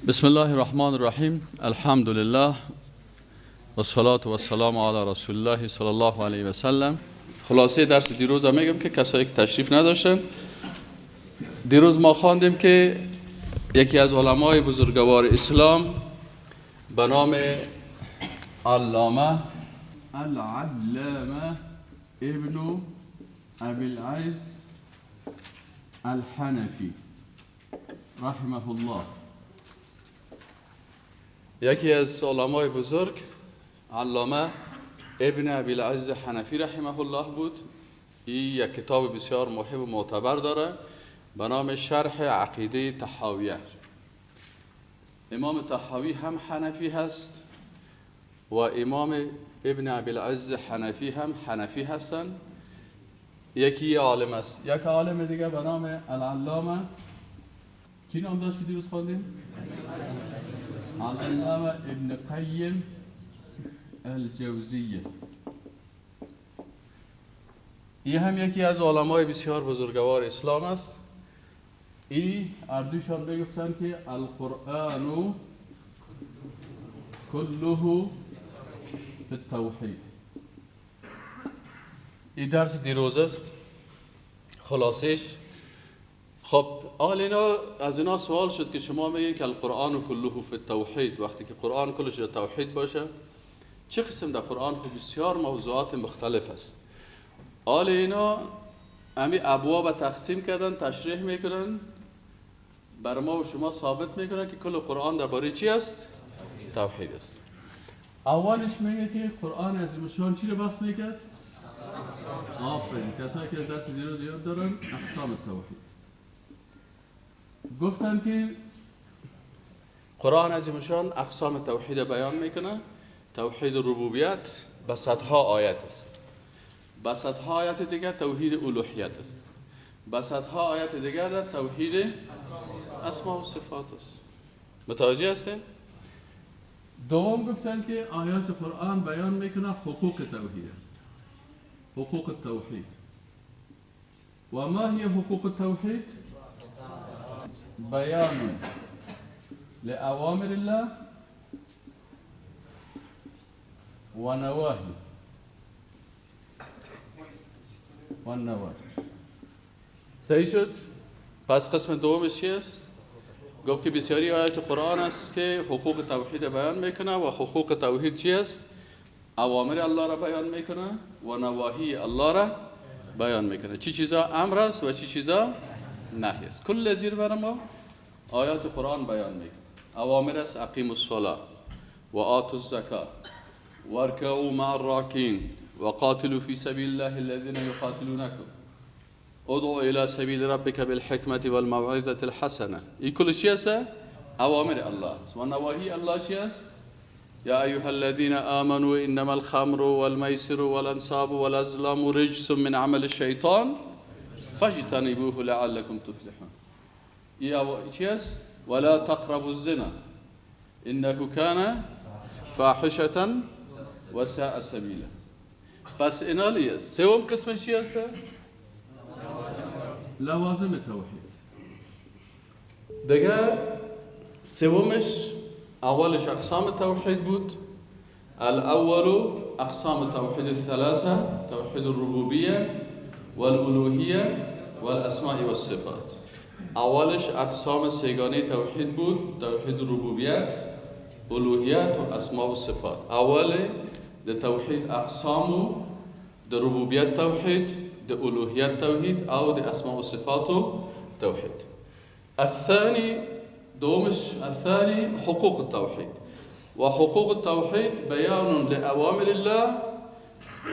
بسم الله الرحمن الرحیم. الحمد لله و الصلاة و السلام علی رسول الله صلی الله علیه و سلم. خلاصه درس دیروز هم میگم که کسایی که تشریف نداشتن، دیروز ما خواندیم که یکی از علمای بزرگوار اسلام به نام علامه العلامه ابن ابی العز الحنفی رحمه الله، یکی از علمای بزرگ علامه ابن ابی العز حنفی رحمه الله بود. این یک کتاب بسیار مهم و معتبر داره به نام شرح عقیده طحاویه. امام طحاوی هم حنفی هست و امام ابن ابی العز حنفی هم حنفی هستند. یکی عالم است، یک عالم دیگه به نام العلامه، کی نام داشت که دیروز خواندیم؟ العلامه ابن قیم الجوزیه. این هم یکی از علمای بسیار بزرگوار اسلام است. ای اردوشان بگفتن که القرآن كله في التوحید. این درس دیروز است، خلاصش. خب آل اینا از اینا سوال شد که شما میگین که القرآن كله في التوحید، وقتی که قرآن کلش در توحید باشه چه قسم در قرآن؟ خب بسیار موضوعات مختلف است. آل اینا امی ابواب تقسیم کردن، تشریح میکنن، بر ما و شما ثابت میکنن که کل قرآن درباره چی است؟ توحید است. اولش میگه که قرآن عظیم الشان چی رو بحث میکرد؟ آفرین، کسایی که درس دیروز یاد دارن، اقسام توحید. گفتن که قرآن عظیم الشان اقسام توحید بیان میکنه. توحید ربوبیت به صدها آیت است، به صدها آیت دیگه توحید الوهیت است، به صدها آیت دیگه در توحید اسما و صفات است. متوجه هستین؟ دوم گفتن که آیات قرآن بیان میکنه حقوق توحید، حقوق التوحید. و ما هي حقوق التوحید؟ بیان لأوامر الله و نواهی و نواهی. صحیح شد؟ پس قسم دومش چی است؟ گفت که بسیاری آیات قرآن است که حقوق توحید بیان میکنه و حقوق توحید چی است؟ اوامر الله را بیان میکنه و نواهی الله را بیان میکنه. چی چیزا امر است و چی چیزا نهی است. کل زیر بر ما آیات قرآن بیان میکنه. اوامر است اقیموا الصلاة و آتوا الزکاة وارکعوا مع الراکعین و قاتلوا فی سبیل الله الذین یقاتلونکم ادعو الى سبیل ربک بالحکمة والموعظة الحسنة. این کل چی است؟ اوامر الله است. و نواهی الله چی است؟ یا ایها الذین آمنوا انما الخمر والمیسر والانصاب والازلام رجس من عمل الشیطان فاجتنبوه لعلکم تفلحون. این چی است؟ ولا تقربوا الزنا انه کان فاحشة وساء سبیلا. پس اینا لیه. سوم قسم چی است؟ لوازم توحید. دیگه سومش، اولش اقسام توحید بود. الاول اقسام توحید الثلاثه، توحید الربوبیه والالوهیه والاسماء والصفات. اولش اقسام سگانه توحید بود، توحید ربوبیت، الوهیت و اسماء و صفات. اول د توحید اقسام د ربوبیت توحید، د الوهیت توحید او د اسماء و صفات توحید. الثاني دومش الثاني حقوق التوحید. و حقوق التوحید بیان لأوامر الله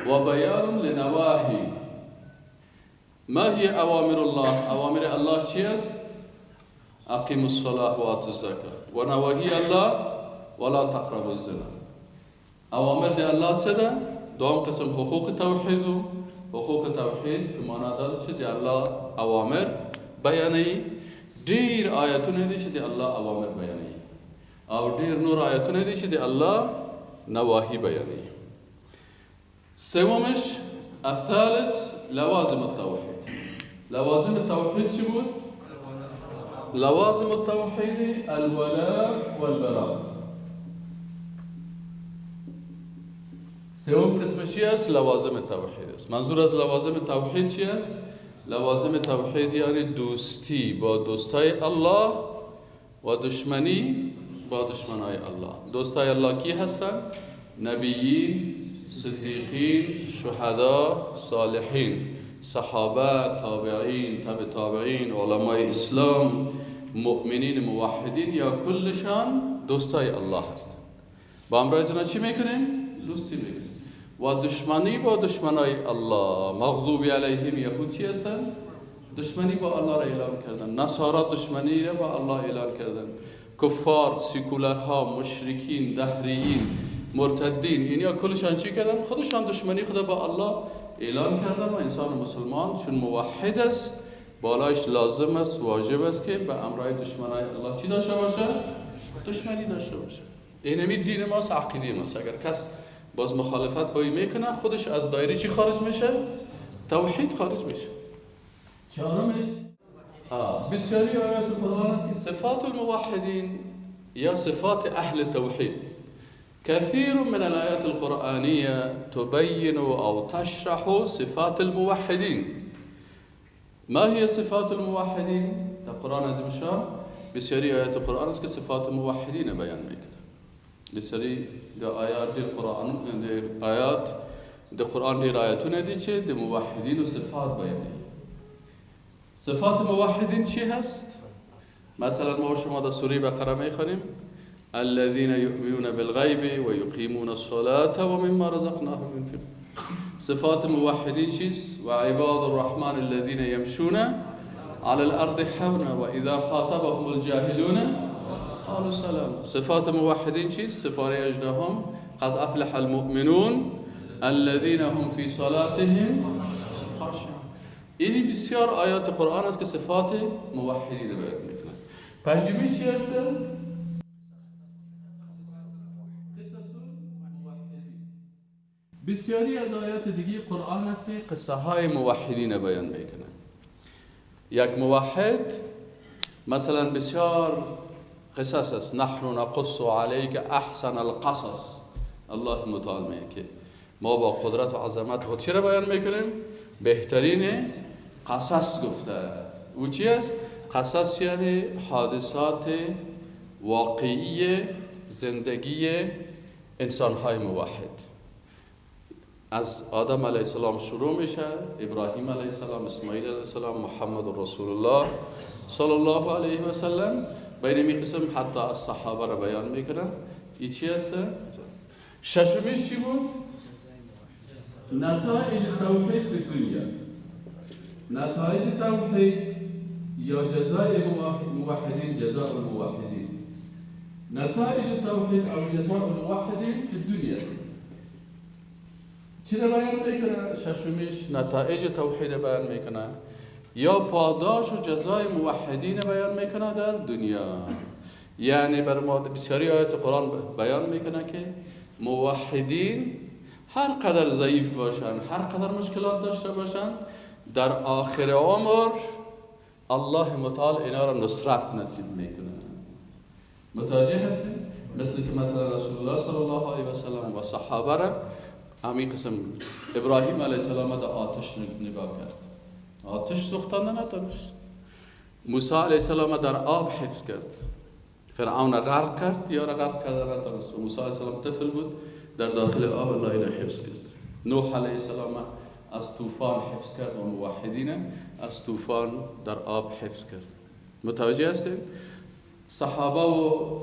و بیان لنواهی. ما هي اوامر الله؟ اوامر الله چی است؟ اقیموا الصلاة و آتوا الزکاة. و نواهی الله ولا تقربوا الزنا. اوامر دی الله څه ده؟ دوم قسم حقوق توحید. و حقوق توحید په معنا دا ده چې د الله اوامر بیانوي. ډیر آیتونه دي چې د الله اوامر بیانوي او ډیر نور آیتونه دي چې د الله نواهی بیانوي. سومش الثالث لوازم التوحید. لوازم التوحید چی بود؟ لوازم التوحید الولاء والبراء. سوم قسم چی است؟ لوازم توحید است. منظور از لوازم توحید چی است؟ لوازم توحید یعنی دوستی با دوستای الله و دشمنی با دشمنای الله. دوستای الله کی هستند؟ نبیین، صدیقین، شهدا، صالحین، صحابه، تابعین، تبع تابعین، علمای اسلام، مؤمنین، موحدین، یا کلشان دوستای الله هستند. با امرایتون چی میکنیم؟ دوستی میکنیم. و دشمنی با دشمنای الله، مغضوب علیهم یهود چی هستند؟ دشمنی با الله را اعلان کردن. نصارا دشمنی را با الله اعلان کردن. کفار، سیکولرها، مشرکین، دهریین، مرتدین، اینیا کلشان چی کردن؟ خودشان دشمنی خود با الله اعلان کردن. و انسان مسلمان چون موحد است، بالایش لازم است، واجب است که به امرای دشمنای الله چی داشته باشه؟ دشمنی داشته باشه. اینمی دین ماست، عقیده ماست. اگر کس باز مخالفت با این میکنه، خودش از دایره چی خارج میشه؟ توحید خارج میشه. چهارمش بسیاری آیات قرآن است که صفات الموحدین یا صفات اهل توحید. كثير من الآيات القرآنية تبين أو تشرح صفات الموحدين. ما هي صفات الموحدين؟ در قرآن عظیم شان بسیاری آیات قرآن است که صفات موحدین بیان میکنه. بسیاری در آیات در قرآن، در آیات در قرآن در آیاتونه دی چه در موحدین و صفات بیان میکنه. صفات موحدین چی هست؟ مثلا ما شما در سوره بقره میخوانیم الذين يؤمنون بالغيب ويقيمون الصلاة ومما رزقناهم ينفقون. صفات موحدين چیست؟ وعباد الرحمن الذين يمشون على الأرض حونا وإذا خاطبهم الجاهلون قالوا سلام. صفات موحدين چیست؟ سپاره 18 قد افلح المؤمنون الذين هم في صلاتهم خاشعون. اینی بسیار آیات قرآن است که صفات موحدین رو بیان میکنه. پنجمی چی هست؟ بسیاری از آیات دیگه قرآن هست که قصه های موحدین بیان میکنه. یک موحد مثلا بسیار قصص است. نحن نقص علیک احسن القصص. الله متعال میگه که ما با قدرت و عظمت خود چی را بیان میکنیم؟ بهترین قصص گفته. او چی است؟ قصص یعنی حادثات واقعی زندگی انسانهای موحد. از آدم علیه السلام شروع میشه، ابراهیم علیه السلام، اسماعیل علیه السلام، محمد رسول الله صلی الله علیه و سلم، بین می قسم حتی از صحابه را بیان میکنه. این چی هست؟ ششمیش چی بود؟ نتایج توحید فی دنیا. نتایج توحید یا جزای موحدین، جزاء الموحدین. نتایج توحید او جزاء الموحدین فی دنیا. چی را بیان میکنه؟ ششمیش نتایج توحید بیان میکنه یا پاداش و جزای موحدین بیان میکنه در دنیا. یعنی بر ما بسیاری آیات قرآن بیان میکنه که موحدین هر قدر ضعیف باشن، هر قدر مشکلات داشته باشن، در آخر عمر الله متعال اینا را نصرت نصیب میکنه. متوجه هستید؟ مثل که مثلا رسول الله صلی الله علیه و سلم و صحابه را همین قسم ابراهیم علیه السلام در آتش نگاه کرد، آتش سوختن نتونست. موسی علیه السلام در آب حفظ کرد، فرعون غرق کرد، یا را غرق کرده نتونست. و موسی علیه السلام طفل بود، در داخل آب الله اینا حفظ کرد. نوح علیه السلام از طوفان حفظ کرد و موحدین از طوفان در آب حفظ کرد. متوجه هستید؟ صحابه و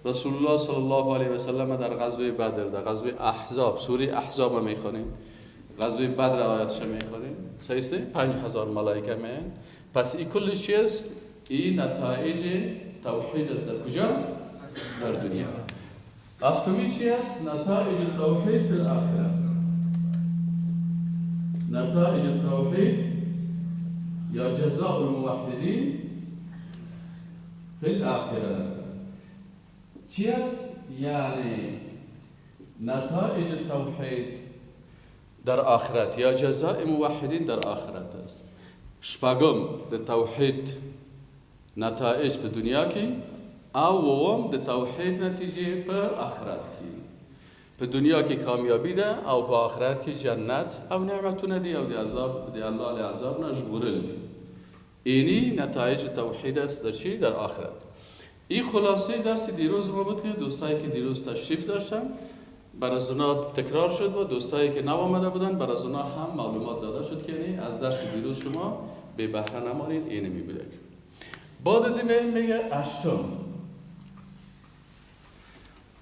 رسول الله صلی الله علیه و سلم در غزوه بدر، در غزوه احزاب، سوره احزاب میخوانیم، غزوه بدر آیاتش میخوانیم، صحیح؟ 5000 ملائکه میان. پس این کل چی است؟ این نتایج توحید است. در کجا؟ در دنیا. هفتمی چی است؟ نتایج توحید فی الاخره. نتایج التوحید یا جزاء الموحدین فی الاخره چی است؟ یعنی نتایج توحید در آخرت یا جزاء موحدین در آخرت است. شپږم د توحید نتایج په دنیا کې او اووم د توحید نتیجې په آخرت کې. په دنیا کې کامیابی ده او په آخرت کې جنت او نعمتونه دي او د عذاب د الله له عذاب نه ژغورل دي. اینی نتایج توحید است در چی؟ در آخرت. این خلاصه درس دیروز ما بود که دوستایی که دیروز تشریف داشتن بر از اونا تکرار شد و دوستایی که نو آمده بودن بر از اونا هم معلومات داده شد که یعنی از درس دیروز شما بی بهره نمانید. اینو میبینید. بعد از این میگه اشتم.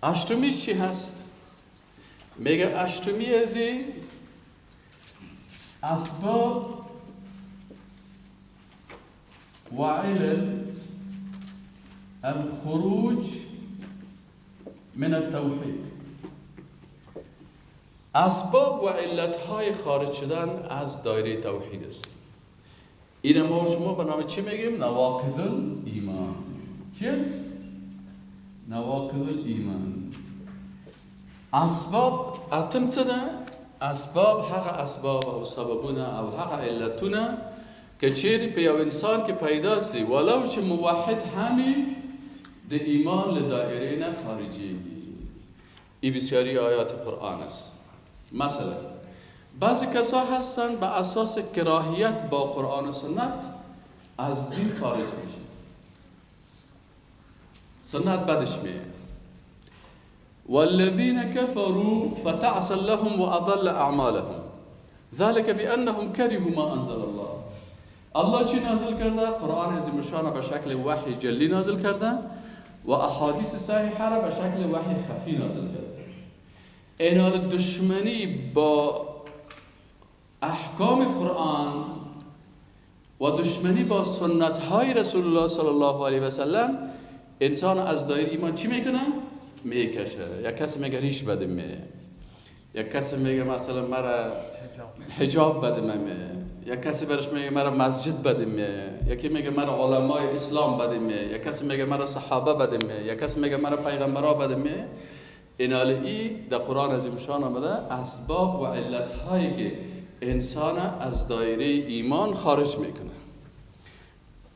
اشتمی چی هست؟ میگه اشتمی از این اسباب و علل الخروج من التوحید. اسباب و علتهای خارج شدن از دایره توحید است. این ما شما به نام چی میگیم؟ نواقض الایمان. چی است؟ نواقض الایمان. اسباب اتم څه ده؟ اسباب هغه اسباب او سببونه او هغه علتونه که چیرې په یو انسان کې پیدا سي ولو چې موحد همی د ایمان له دایرې نه خارجیږي. این بسیاری آیات قرآن است. مثلا بعضی کسا هستن به اساس کراهیت با قرآن و سنت از دین خارج میشن، سنت بدش میه. والذین كفروا فتعسا لهم واضل اعمالهم ذلك بانهم كرهوا ما انزل الله. الله چی نازل کرده؟ قرآن عظیم الشان به شکل وحی جلی نازل کرده و احادیث صحیحه را به شکل وحی خفی نازل کرده. این دشمنی با احکام قرآن و دشمنی با سنت های رسول الله صلی الله علیه و سلم انسان از دایره ایمان چی میکنه؟ میکشه. یک کسی میگه ریش بده میه، یک کسی میگه مثلا مرا حجاب بده میه، یک کسی برش میگه مرا مسجد بده میه، یکی میگه مرا علمای اسلام بده میه، یک کسی میگه مرا صحابه بده میه، یک کسی میگه مرا پیغمبرا بده میه. این ای در قرآن عظیم شان آمده اسباب و علت هایی که انسان از دایره ایمان خارج میکنه.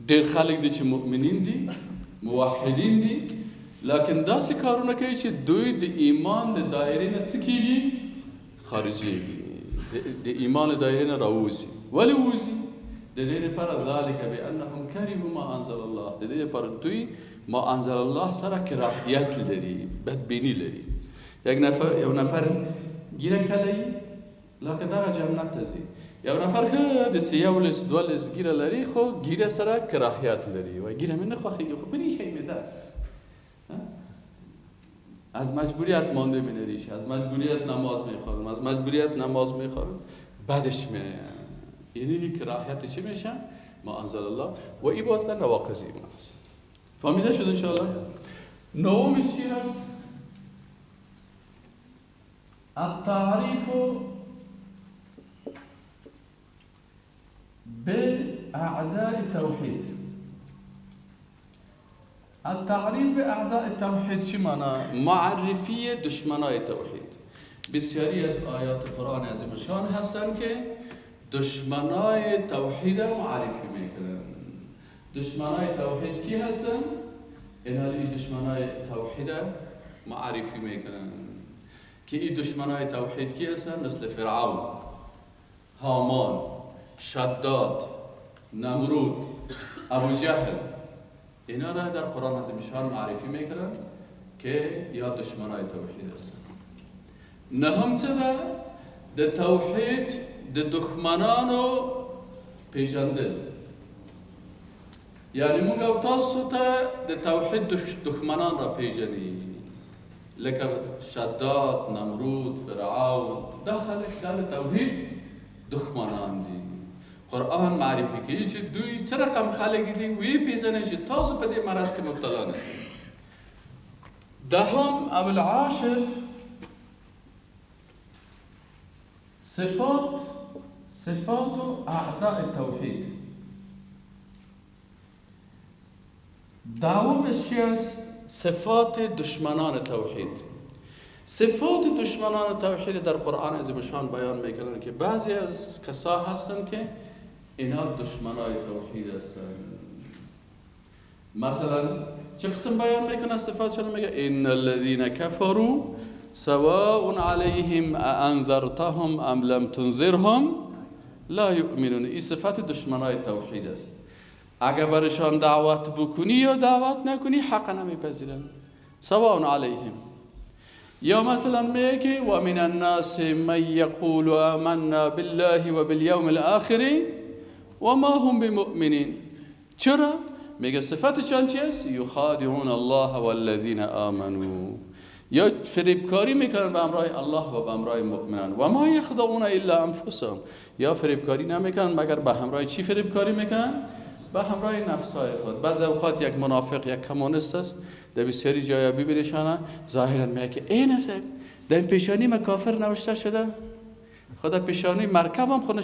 ډیر خلک دي چې مؤمنین دي، موحدین دي، لکن داسې کارونه کوي چې دوی د ایمان له دایرې نه څه کېږي؟ خارجېږي، د ایمان له دایرې نه راوځي. ولې وځي؟ د دې لپاره ذلک بانهم کرهوا ما انزل الله، د دې لپاره دوی ما انزل الله سره کراهیت لري، بدبینی لري. یک نفر یو نفر ږیره کلوي لکه دغه جنت ته ځي، یو نفر ښه داسې یو لس دوه لس ږیره لري خو ږیره سره کراهیت لري، وایي ږیره مې نه خوښېږي خو پرېښی مې ده، از مجبوریت مانده می نریشه، از مجبوریت نماز میخوارم، از مجبوریت نماز میخوارم، بعدش می یعنی کراهیت چی میشه؟ ما انزل الله. و این باز در نواقض ایمان است. فهمیده شد انشاءالله؟ نومش چی هست؟ التعریف باعداء التوحید. التعریف باعداء التوحید چی معنا؟ معرفی دشمنای توحید. بسیاری از آیات قرآن عظیم الشان هستند که دشمنای توحید معرفی میکنن. دشمنای توحید کی هستن؟ اینها این دشمنای توحید معرفی میکنن که این دشمنای توحید کی هستن؟ مثل فرعون، هامان، شداد، نمرود، ابو جهل. اینا را در قرآن عظیم الشان معرفی میکنن که یا دشمنای توحید هستن. نهم څه ده؟ د توحید د دښمنانو پیژندل. یعنی موږ او تاسو ته د توحید دښمنان را پیژني، لکه شداد، نمرود، فرعون. دا خلک دا د توحید دښمنان دي. قرآن معرفي کوي چې دوی څه رقم خلک دي، ویې پیژنئ چې تاسو په دې مرض کې مبتلا نه شئ. دهم او العاشر صفات اعداء التوحید. دومش چی است؟ صفات دشمنان توحید. صفات دشمنان توحید در قرآن عظیم الشان بیان میکنن که بعضی از کسا هستند که اینا دشمنای توحید هستند. مثلا چه قسم بیان میکنه صفاتشون؟ میگه ان الذين كفروا سواء عليهم أأنذرتهم ام لم تنذرهم لا یؤمنون. این صفت دشمنای توحید است. اگر برشان دعوت بکنی یا دعوت نکنی حق نمیپذیرن. سواء علیهم. یا مثلا میگه و من الناس من یقول آمنا بالله وبالیوم الاخر و ما هم بمؤمنین. چرا؟ میگه صفتشان چی است؟ یخادعون الله والذین آمنوا. یا فریبکاری میکنن به همراه الله و به همراه مؤمنان. و ما یخدعون الا انفسهم. یا فریبکاری نمیکنن مگر به همراه چی فریبکاری میکنن؟ به همراه نفسای خود. بعضی اوقات یک منافق، یک کمونیست است، در بسیاری جایا ببینیشانه ظاهرا میگه که این است در پیشانی ما کافر نوشته شده، خدا پیشانی مرکب هم خود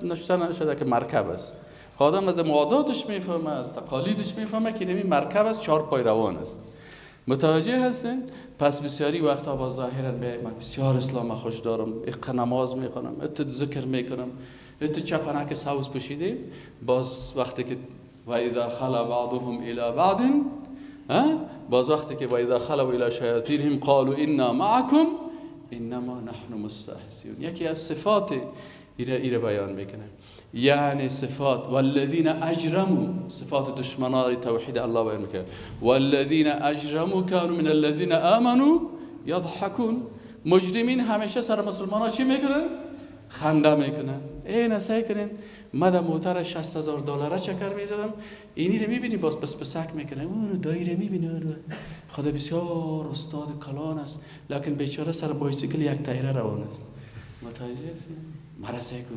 نوشته نشده که مرکب است. آدم از معاداتش میفهمه، از تقالیدش میفهمه که نمی مرکب است، چهار پای روان است. متوجه هستین؟ پس بسیاری وقتا با ظاهرا میگه من بسیار اسلام خوش دارم، اق نماز میخونم، ات ذکر میکنم، ات چپنک سبز پوشیده. باز وقتی که و اذا خلا بعضهم الى بعض، باز وقتی که و اذا خلوا الى شیاطینهم قالوا انا معكم انما نحن مستهزئون. یکی از صفات ایره بیان میکنه، یعنی صفات والذین اجرموا، صفات دشمنان توحید الله بیان میکنه. والذین اجرموا كانوا من الذین آمنوا یضحکون. مجرمین همیشه سر مسلمان ها چی میکنن؟ خنده میکنن. ای نسای کنین ما در موتر 60,000 دلار چکر میزدم، اینی رو میبینی باز پس پسک میکنه، اونو دایره میبینی، اونو خدا بسیار استاد کلان است، لکن بیچاره سر بایسیکل یک تایره روان است. متوجه هستی؟ مرسه کو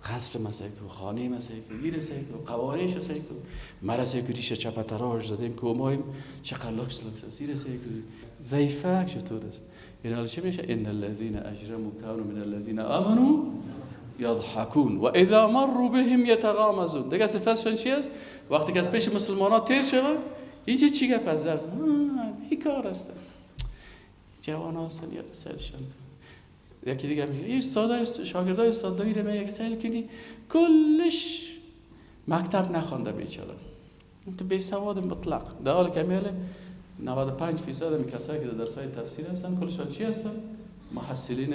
قصر مسه کو خانه مسه کو گیر سه کو قوارش سه کو مرسه کو ریشه چپتراش زدیم که مایم چقدر لکس لکس است، زیر سه کو ضعیفه چطور است. این حال چی میشه؟ ان الذين اجرموا كانوا من الذين آمنوا یضحکون و اذا مروا بهم یتغامزون. دیگه صفتشون چی است؟ وقتی که از پیش مسلمان‌ها تیر شوه اینجا چی گپ از درس بیکار هستن، جوان هستن یا سلشان. یکی دیگه میگه این استاد شاگردای استاد دایی رو میگه سیل کنی کلش مکتب نخوانده بیچاره، تو بی سواد مطلق. در حال که میاله 95% از کسایی که در درس‌های تفسیر هستن کلشان چی هستن؟ محصلین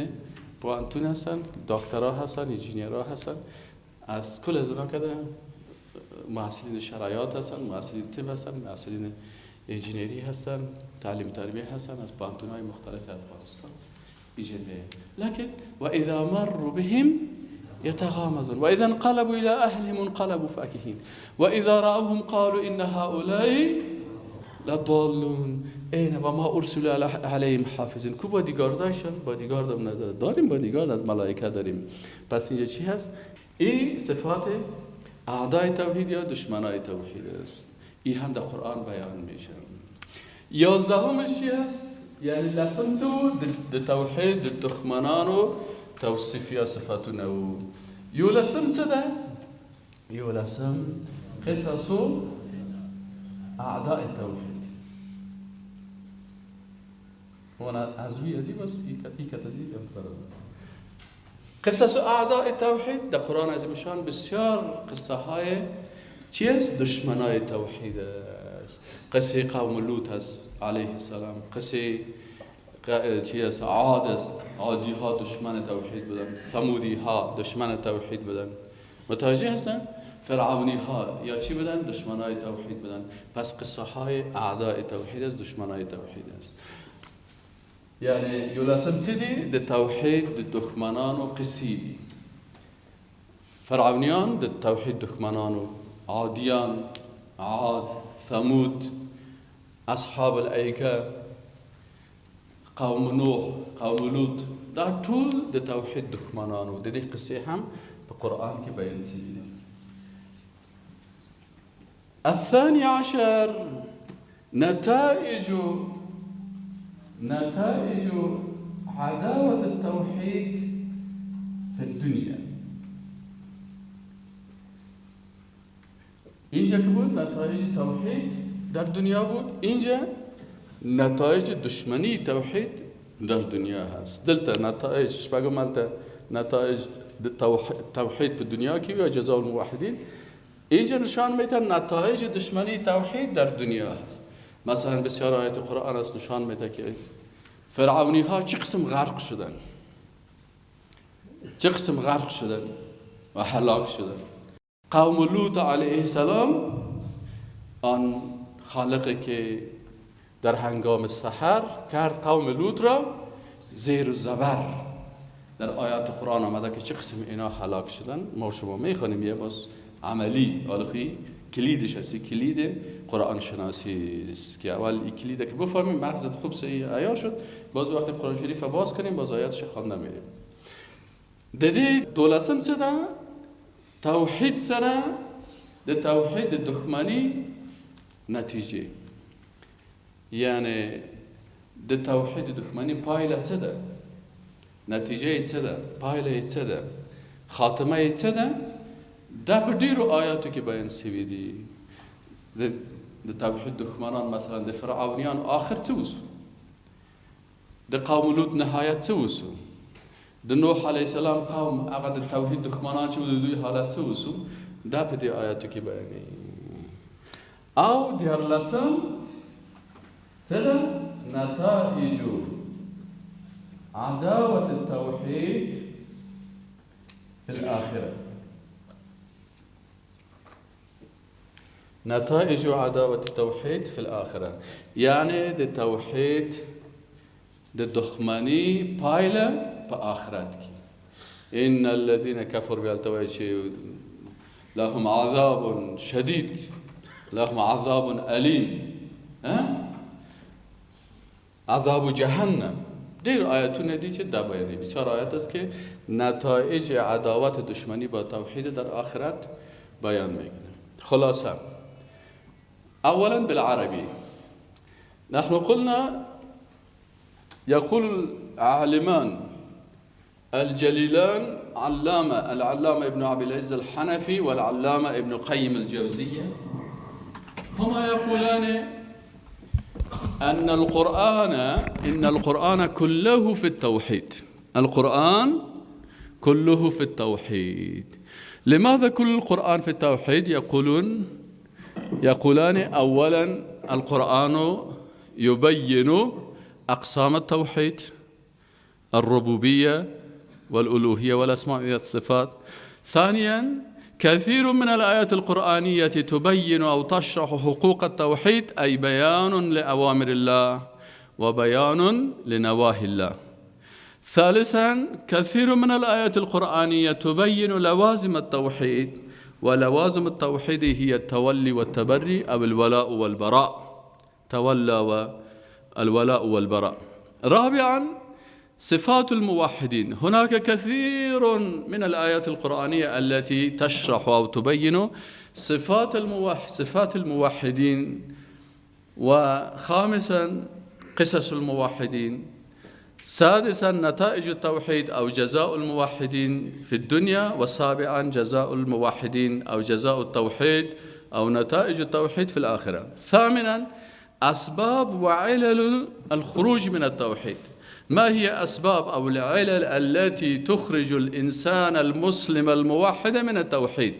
پوانتون هستن، دکترا هستن، انجینیرها هستن، از کل از اونها که محصلین شرایط هستن، محصلین طب هستن، محصلین انجینیری هستن، تعلیم تربیه هستن، از پوانتون‌های مختلف افغانستان ایجنده. لكن واذا مروا بهم يتغامزون واذا انقلبوا الى اهلهم انقلبوا فاكهين واذا راوهم قالوا ان هؤلاء لضالون. این و ما ارسل علیهم حافظین. کو بادیگاردایشان؟ بادیگارد هم نداره. داریم بادیگارد از ملائکه داریم. پس اینجا چی هست؟ این صفات اعدای توحید یا دشمنای توحید است. این هم در قرآن بیان میشه. 11 چی هست؟ یعنی لسن تو د توحید د دښمنانو توصیف یا صفاتونه و یولسم څه ده؟ یولسم قصص اعداء التوحید. وانا از روی ازی بس ای کتزی قصص اعداء توحید در قرآن عظیمشان بسیار قصه های چی است؟ دشمنای توحید است. قصه قوم لوط است علیه السلام، قصه چی است؟ عاد است. عادی ها دشمن توحید بودن، ثمودی ها دشمن توحید بودن. متوجه هستن؟ فرعونی ها یا چی بودن؟ دشمنای توحید بودن. پس قصه های اعداء توحید است، دشمنای توحید است. یعنی یولسم چی دی؟ د توحید د دښمنانو قصې دي. فرعونیان د توحید دښمنانو، عادیان، عاد، ثمود، اصحاب الایکه، قوم نوح، قوم لوط، دا ټول د توحید دښمنانو. د دې قصې هم په قرآن کې بیان شوي دي. الثاني عشر نتائج عداوة التوحيد في الدنيا. اینجا که بود نتایج توحید در دنیا بود، اینجا نتایج دشمنی توحید در دنیا هست. دلتا نتایج شپږم نتایج توحید په دنیا کې یا جزاء الموحدین. اینجا نشان میده نتایج دشمنی توحید در دنیا هست. مثلا بسیار آیات قرآن است نشان میده که فرعونی ها چه قسم غرق شدن، چه قسم غرق شدن و هلاک شدن. قوم لوط علیه السلام، آن خالقی که در هنگام سحر کرد قوم لوط را زیر و زبر، در آیات قرآن آمده که چه قسم اینا هلاک شدن. ما شما میخوانیم یه باز عملی آلخی کلیدش هستی، کلید قرآن شناسی است که اول این کلیده که بفهمیم مغزت خوب صحیح عیار شد، باز وقتی قرآن شریف باز کنیم باز آیاتش خوانده میریم. د دې دولسم څه ده؟ توحید سره د توحید دښمنی نتیجه، یعنی د توحید دښمنی پایله څه ده، نتیجه یې څه ده، پایله یې څه ده، خاتمه یې څه ده، دا په ډیرو آیاتو کې بیان سوي دي. د توحید دښمنان مثلا د فرعونیان آخر څه وسو، د قوم لوط نهایت څه وسو، د نوح علیه السلام قوم هغه د توحید دښمنان چې د دوی حالت څه وسو، دا په دې آیاتو کې بیانوي. او دیارلسم څه ده؟ نتایج عداوة التوحيد في الآخرة. نتائج عداوة التوحيد في الآخرة، یعنی د توحید د دښمنی پایله په آخرت کې. ان الذين كفروا بیالته چې لهم عذاب شدید، لهم عذاب الیم، عذاب جهنم. ډیر آیتونه دي چې دا بیانوي. بسیار آیت است که نتایج عداوت دشمنی با توحید در آخرت بیان میکنه. خلاصه اولا بالعربي نحن قلنا يقول العالمان الجليلان علامة العلامة ابن أبي العز الحنفي والعلامة ابن قيم الجوزية، هما يقولان أن القرآن، إن القرآن كله في التوحيد، القرآن كله في التوحيد. لماذا كل القرآن في التوحيد؟ يقولان أولا القرآن يبين أقسام التوحيد، الربوبية والألوهية والأسماء والصفات. ثانيا كثير من الآيات القرآنية تبين أو تشرح حقوق التوحيد، أي بيان لأوامر الله وبيان لنواهي الله. ثالثا كثير من الآيات القرآنية تبين لوازم التوحيد، ولوازم التوحيد هي التولي والتبري أو الولاء والبراء، تولى والولاء والبراء. رابعا صفات الموحدين، هناك كثير من الآيات القرآنية التي تشرح أو تبين صفات الموحدين. وخامسا قصص الموحدين. سادسا نتائج التوحيد أو جزاء الموحدين في الدنيا. وسابعا جزاء الموحدين أو جزاء التوحيد أو نتائج التوحيد في الآخرة. ثامنا أسباب وعلل الخروج من التوحيد، ما هي أسباب أو العلل التي تخرج الإنسان المسلم الموحد من التوحيد؟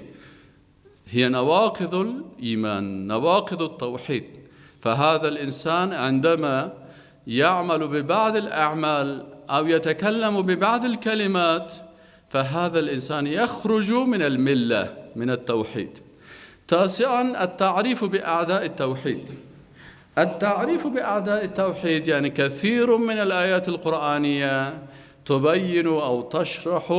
هي نواقض الإيمان، نواقض التوحيد. فهذا الإنسان عندما يعمل ببعض الأعمال أو يتكلم ببعض الكلمات فهذا الإنسان يخرج من الملة، من التوحيد. تاسعا التعريف بأعداء التوحيد. التعريف بأعداء التوحيد يعني كثير من الآيات القرآنية تبين أو تشرح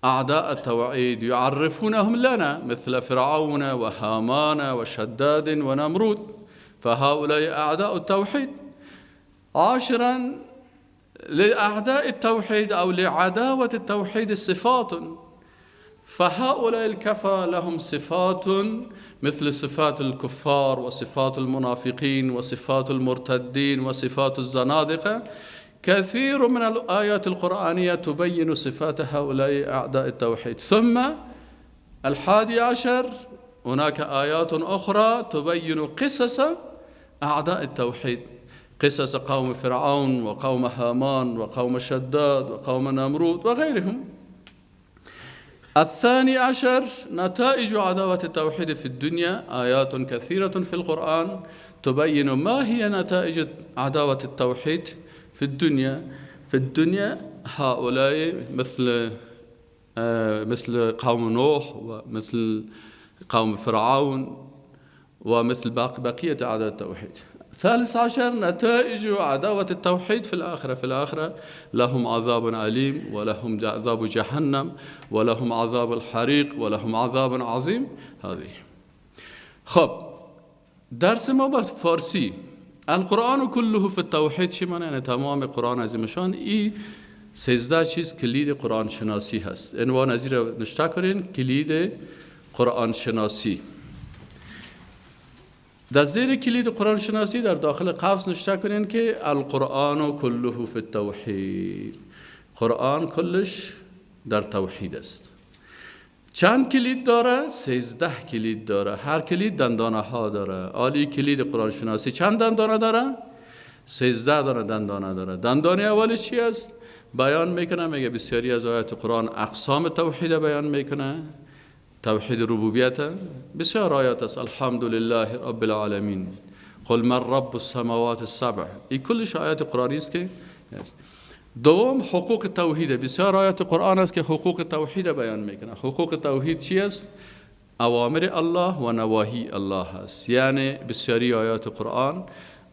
أعداء التوحيد، يعرفونهم لنا مثل فرعون وهامان وشداد ونمرود، فهؤلاء أعداء التوحيد. عاشرا لأعداء التوحيد أو لعداوة التوحيد صفات، فهؤلاء الكفرة لهم صفات مثل صفات الكفار وصفات المنافقين وصفات المرتدين وصفات الزنادقة. كثير من الآيات القرآنية تبين صفات هؤلاء أعداء التوحيد. ثم الحادي عشر هناك آيات أخرى تبين قصص أعداء التوحيد، قصص قوم فرعون وقوم هامان وقوم شداد وقوم نمرود وغيرهم. الثاني عشر نتائج عداوة التوحيد في الدنيا. آيات كثيرة في القرآن تبين ما هي نتائج عداوة التوحيد في الدنيا. في الدنيا هؤلاء مثل قوم نوح ومثل قوم فرعون ومثل بقية أعداء التوحيد. ثالث عشر نتائج عداوة التوحيد في الآخرة. في الآخرة لهم عذاب أليم، ولهم عذاب جهنم، ولهم عذاب الحريق، ولهم عذاب عظیم. هذه. خب درس ما به فارسی القرآن كله في التوحید چی معنی؟ یعنی تمام قرآن عظیمشان ای 13 چیز کلید قرآن شناسی هست. عنوان از این را نشته کنین، کلید قرآن شناسی. در زیر کلید قرآن شناسی در داخل قوس نشته کنین که القرآن كله فی التوحید، قرآن کلش در توحید است. چند کلید داره؟ 13 کلید داره. هر کلید دندانه ها داره. عالی کلید قرآن شناسی چند دندانه داره؟ 13 دانه دندانه داره. دندانه اولش چی است؟ بیان میکنه، میگه بسیاری از آیات قرآن اقسام توحید بیان میکنه، توحید ربوبیت بسیار آیات است. الحمدلله رب العالمین، قل من رب السماوات السبع، این کلش آیات قرآنی است که است. دوم حقوق توحید، بسیار آیات قرآن است که حقوق توحید بیان میکنه. حقوق توحید چی است؟ اوامر الله و نواهی الله است. یعنی بسیاری آیات قرآن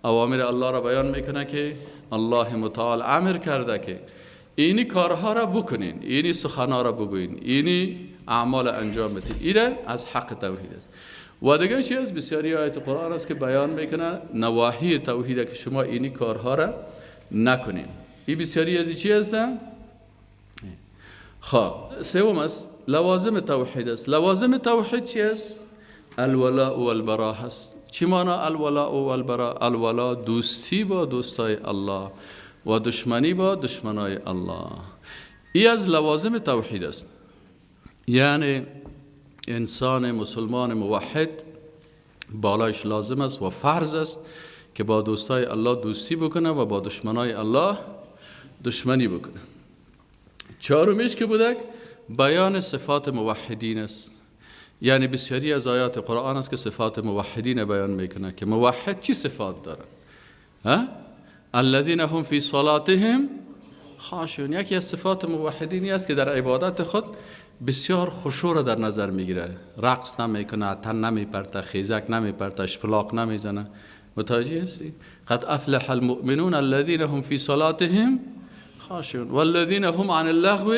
اوامر الله را بیان میکنه که الله متعال امر کرده که اینی کارها را بکنین، اینی سخنها را بگوین، اینی اعمال انجام بدین. اینه از حق توحید است. و دیگه چی است؟ بسیاری آیات قرآن است که بیان میکنه نواهی توحید که شما اینی کارها را نکنین. این بسیاری از چی هستن؟ خب سوم است لوازم توحید است. لوازم توحید چی است؟ الولاء والبراء هست. چی معنا الولاء والبراء؟ الولاء دوستی با دوستای الله و دشمنی با دشمنای الله. ای از لوازم توحید است. یعنی انسان مسلمان موحد بالایش لازم است و فرض است که با دوستای الله دوستی بکنه و با دشمنای الله دشمنی بکنه. چهارمیش که بودک بیان صفات موحدین است. یعنی بسیاری از آیات قرآن است که صفات موحدین بیان میکنه که موحد چی صفات داره؟ ها؟ الذین هم فی صلاتهم خاشعون. یکی از صفات موحدینی است که در عبادت خود بسیار خشوع را در نظر میگیره، رقص نمیکنه، تن نمیپرته، خیزک نمیپرته، اشپلاق نمیزنه. متوجه هستی؟ قد افلح المؤمنون الذین هم فی صلاتهم خاشعون والذین هم عن اللغو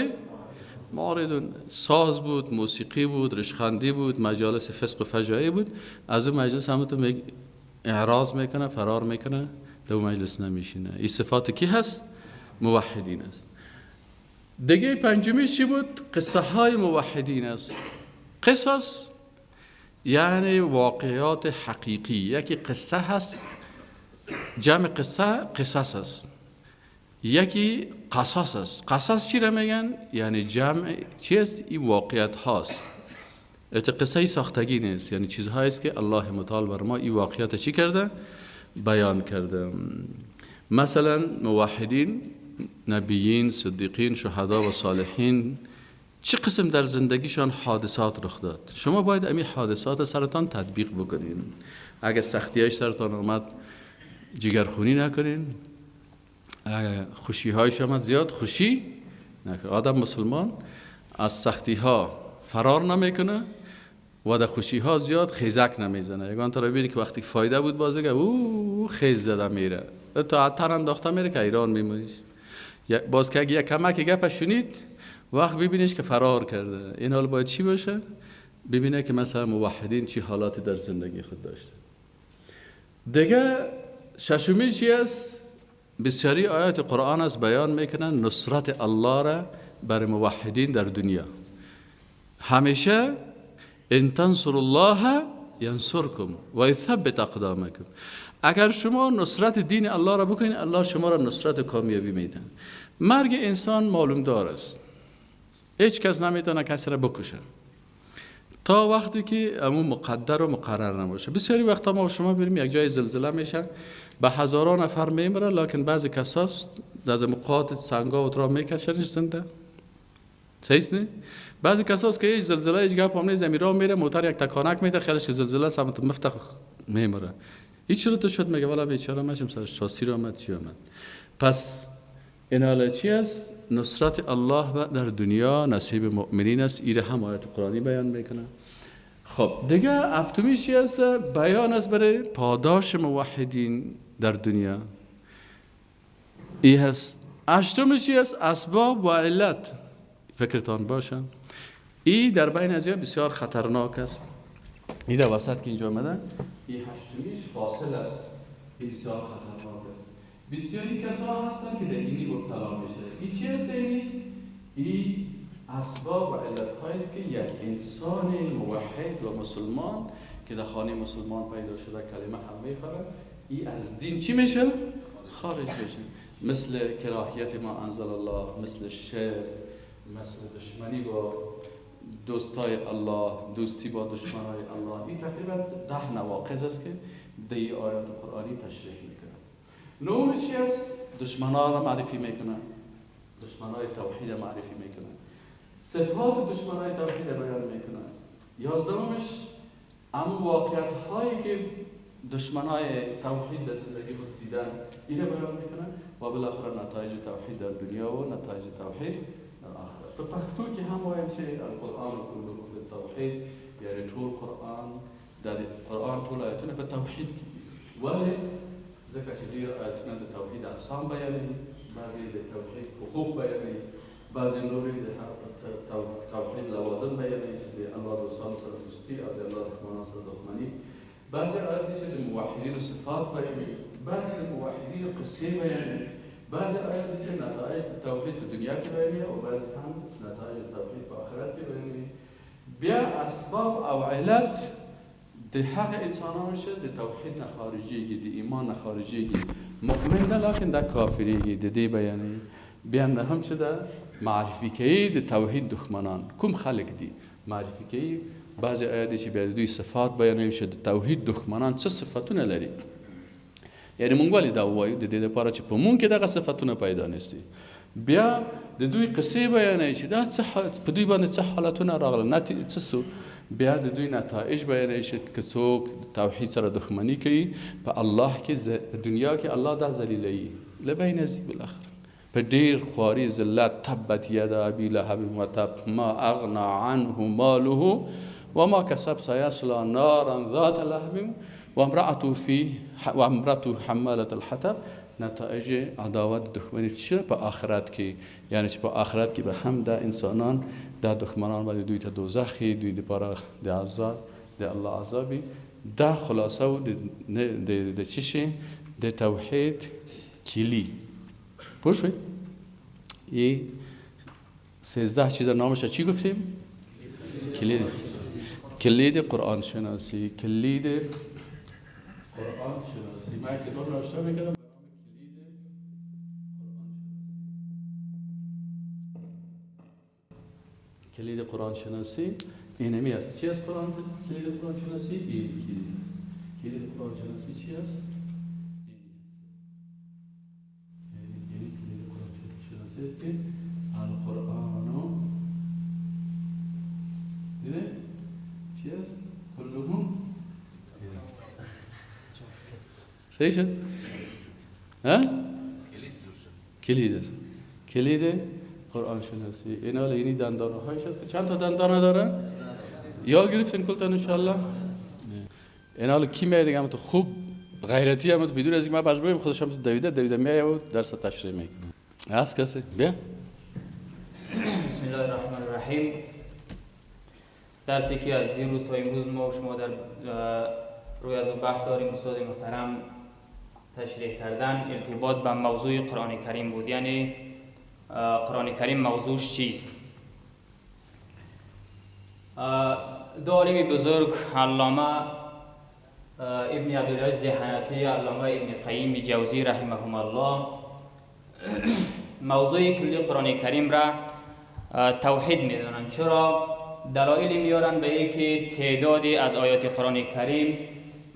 معرضون. ساز بود، موسیقی بود، رشخندی بود، مجالس فسق و فجایع بود، از اون مجلس هم تو اعراض میکنه، فرار میکنه، در مجلس نمیشینه. این صفات کی هست؟ موحدین است. دیگه پنجمیش چی بود؟ قصه های موحدین است. قصص یعنی واقعات حقیقی. یکی قصه هست، جمع قصه قصص است. یکی قصص است. قصص چی را میگن؟ یعنی جمع چی است؟ این واقعیت هاست. قصه ساختگی نیست، یعنی چیزهایی است که الله متعال بر ما این واقعیت چی کرده؟ بیان کرده. مثلا موحدین، نبیین، صدیقین، شهدا و صالحین چه قسم در زندگیشان حادثات رخ داد. شما باید امی حادثات سرتان تطبیق بکنین. اگه سختی‌هایش سرتان آمد جگرخونی نکنین، اگه خوشی‌هایش آمد زیاد خوشی نکنین. آدم مسلمان از سختی‌ها فرار نمیکنه و در خوشی‌ها زیاد خیزک نمیزنه. یگان تا رو ببینی که وقتی فایده بود باز دیگه او خیز زده میره، تا تن انداخته میره که ایران میمونیش. باز که اگه یک کمک گپ شنید وقت ببینیش که فرار کرده. این حال باید چی باشه؟ ببینه که مثلا موحدین چی حالاتی در زندگی خود داشته. دیگه ششمی چی است؟ بسیاری آیات قرآن است بیان میکنن نصرت الله را بر موحدین در دنیا. همیشه ان تنصر الله ینصرکم و یثبت اقدامکم. اگر شما نصرت دین الله را بکنید، الله شما را نصرت کامیابی میده. مرگ انسان معلوم دار است، هیچ کس نمیتونه کسی را بکشه تا وقتی که امون مقدر و مقرر نباشه. بسیاری وقتا ما شما بریم یک جای زلزله میشه، به هزاران نفر میمره، لکن بعضی کساست در مقاط سنگا و ترا میکشنش زنده. صحیح نه؟ بعضی کساست که هیچ زلزله هیچ گپ هم نیست، راه میره موتر یک تکانک میده، خیالش که زلزله سمت مفتخ میمره. هیچ چرا تو شد میگه والا بیچاره مشم سرش شاسی را آمد چی آمد. پس این حالا چی است؟ نصرت الله در دنیا نصیب مؤمنین است. ایره هم آیت قرآنی بیان میکنه. خب دیگه هفتمی چی است؟ بیان است برای پاداش موحدین در دنیا. ای هست. هشتمی چی است؟ اسباب و علت. فکرتان باشه ای در بین از بسیار خطرناک است. ای در وسط که اینجا آمده ای هشتمیش فاصل است، ای بسیار خطرناک است. بسیاری کسا هستند که در اینی مبتلا میشه. ای چی است؟ اینی ای اسباب و علت است که یک انسان موحد و مسلمان که در خانه مسلمان پیدا شده کلمه هم میخوره، ای از دین چی میشه؟ خارج میشه. مثل کراهیت ما انزل الله، مثل شرک، مثل دشمنی با دوستای الله، دوستی با دشمنای الله. این تقریبا 10 نواقض است که در آیات قرآنی تشریح میکنه. نوع چی است؟ دشمنان را معرفی میکنه، دشمنای توحید را معرفی میکنه، صفات دشمنای توحید را بیان میکنه. 11مش امو واقعیت هایی که دشمنای توحید در زندگی خود دیدن این را بیان میکنه و بالاخره نتایج توحید در دنیا و نتایج توحید در آخرت. په پښتو کې هم وایم چې القرآن كله في التوحید، یعنی ټول قرآن د قرآن ټول آیتونه په توحید کې دي. ولې؟ ځکه چې ډېر آیتونه د توحید اقسام بیانوي، بعضې د توحید حقوق بیانوي، بعضې نورې د توحید لوازم بیانوي چې د الله دوستانو سره دوستي او د الله دښمنانو سره دښمني. بعضې آیات دي چې د موحدینو صفات بیانوي، بعضې د موحدینو قصې بیانوي، بعضې آیات دي چې نتایج د توحید په دنیا کې بیانوي او بعضې هم نتایج د توحید په آخرت کې بیانوي. بیا اسباب او علت د هغه انسانانو چې د توحید نه خارجېږي، د ایمان نه خارجېږي، مؤمن ده لکن دا کافرېږي، د دې بیانوي. بیا هم چې ده معرفي کوي د توحید دښمنان کوم خلک دي معرفي کوي. بعضې آیات دي چې بیا د دوی صفات بیانوي چې د توحید دښمنان څه صفتونه لري. یعنی مونږ ولې دا ووایو؟ د دې لپاره چې په مونږ کې دغه صفتونه پیدا نه سي. بیا د دوی قصې بیانوي چې دا څه په دوی باندې څه حالتونه راغله، څه سو. بیا د دوی نتایج بیانوي چې که څوک توحید سره دښمني کوي په الله کې په دنیا کې الله دا ذلیلوي له بینه ځي بالاخره په ډېر خواري ذلت. تبت یدا ابي لهب وتب ما اغنى عنه ماله وما كسب سيصلى نارا ذات لهب وامرأته حمالة الحطب. نتایج عداوت دښمني چې په آخرت کې، یعنی چې په آخرت کې به هم دا انسانان دا دښمنان باندې دوی ته دوزخي، دوی دپاره د عذاب د الله عذابي. دا خلاصه و د چی شي؟ د توحید کلی. پوه شوئ؟ ای 13 چیز نامش چی گفتیم؟ کلید. کلید قرآن شناسی، کلید قرآن شناسی. من کتاب نوشته میکردم کلید قرآن شناسی. اینمی است. چی است قرآن؟ کلید قرآن شناسی این کلید است. کلید قرآن شناسی چی است؟ یعنی کلید قرآن شناسی است که القرآن دیده چی است؟ کلهم صحیح شد؟ ها؟ کلید است. کلید قرآن شناسی. اینا اینی دندانه هایش است. چند تا دندانه داره؟ یاد گرفتین کلتان انشالله؟ اینا حالا کی میاد دیگه؟ هم تو خوب غیرتی هم تو بدون از اینکه من مجبوریم خودش هم تو دویده دویده میاد و درس تشریح میکنه. هست کسی؟ بیا. بسم الله الرحمن الرحیم. درسی که از دیروز تا امروز ما و شما در روی از بحث داریم استاد محترم تشریح کردن ارتباط به موضوع قرآن کریم بود. یعنی قرآن کریم موضوعش چیست؟ دو عالم بزرگ، علامه ابن عبدالعزیز حنفی، علامه ابن قیم جوزی رحمهم الله، موضوع کلی قرآن کریم را توحید میدانند. چرا؟ دلایل میارن به اینکه تعدادی از آیات قرآن کریم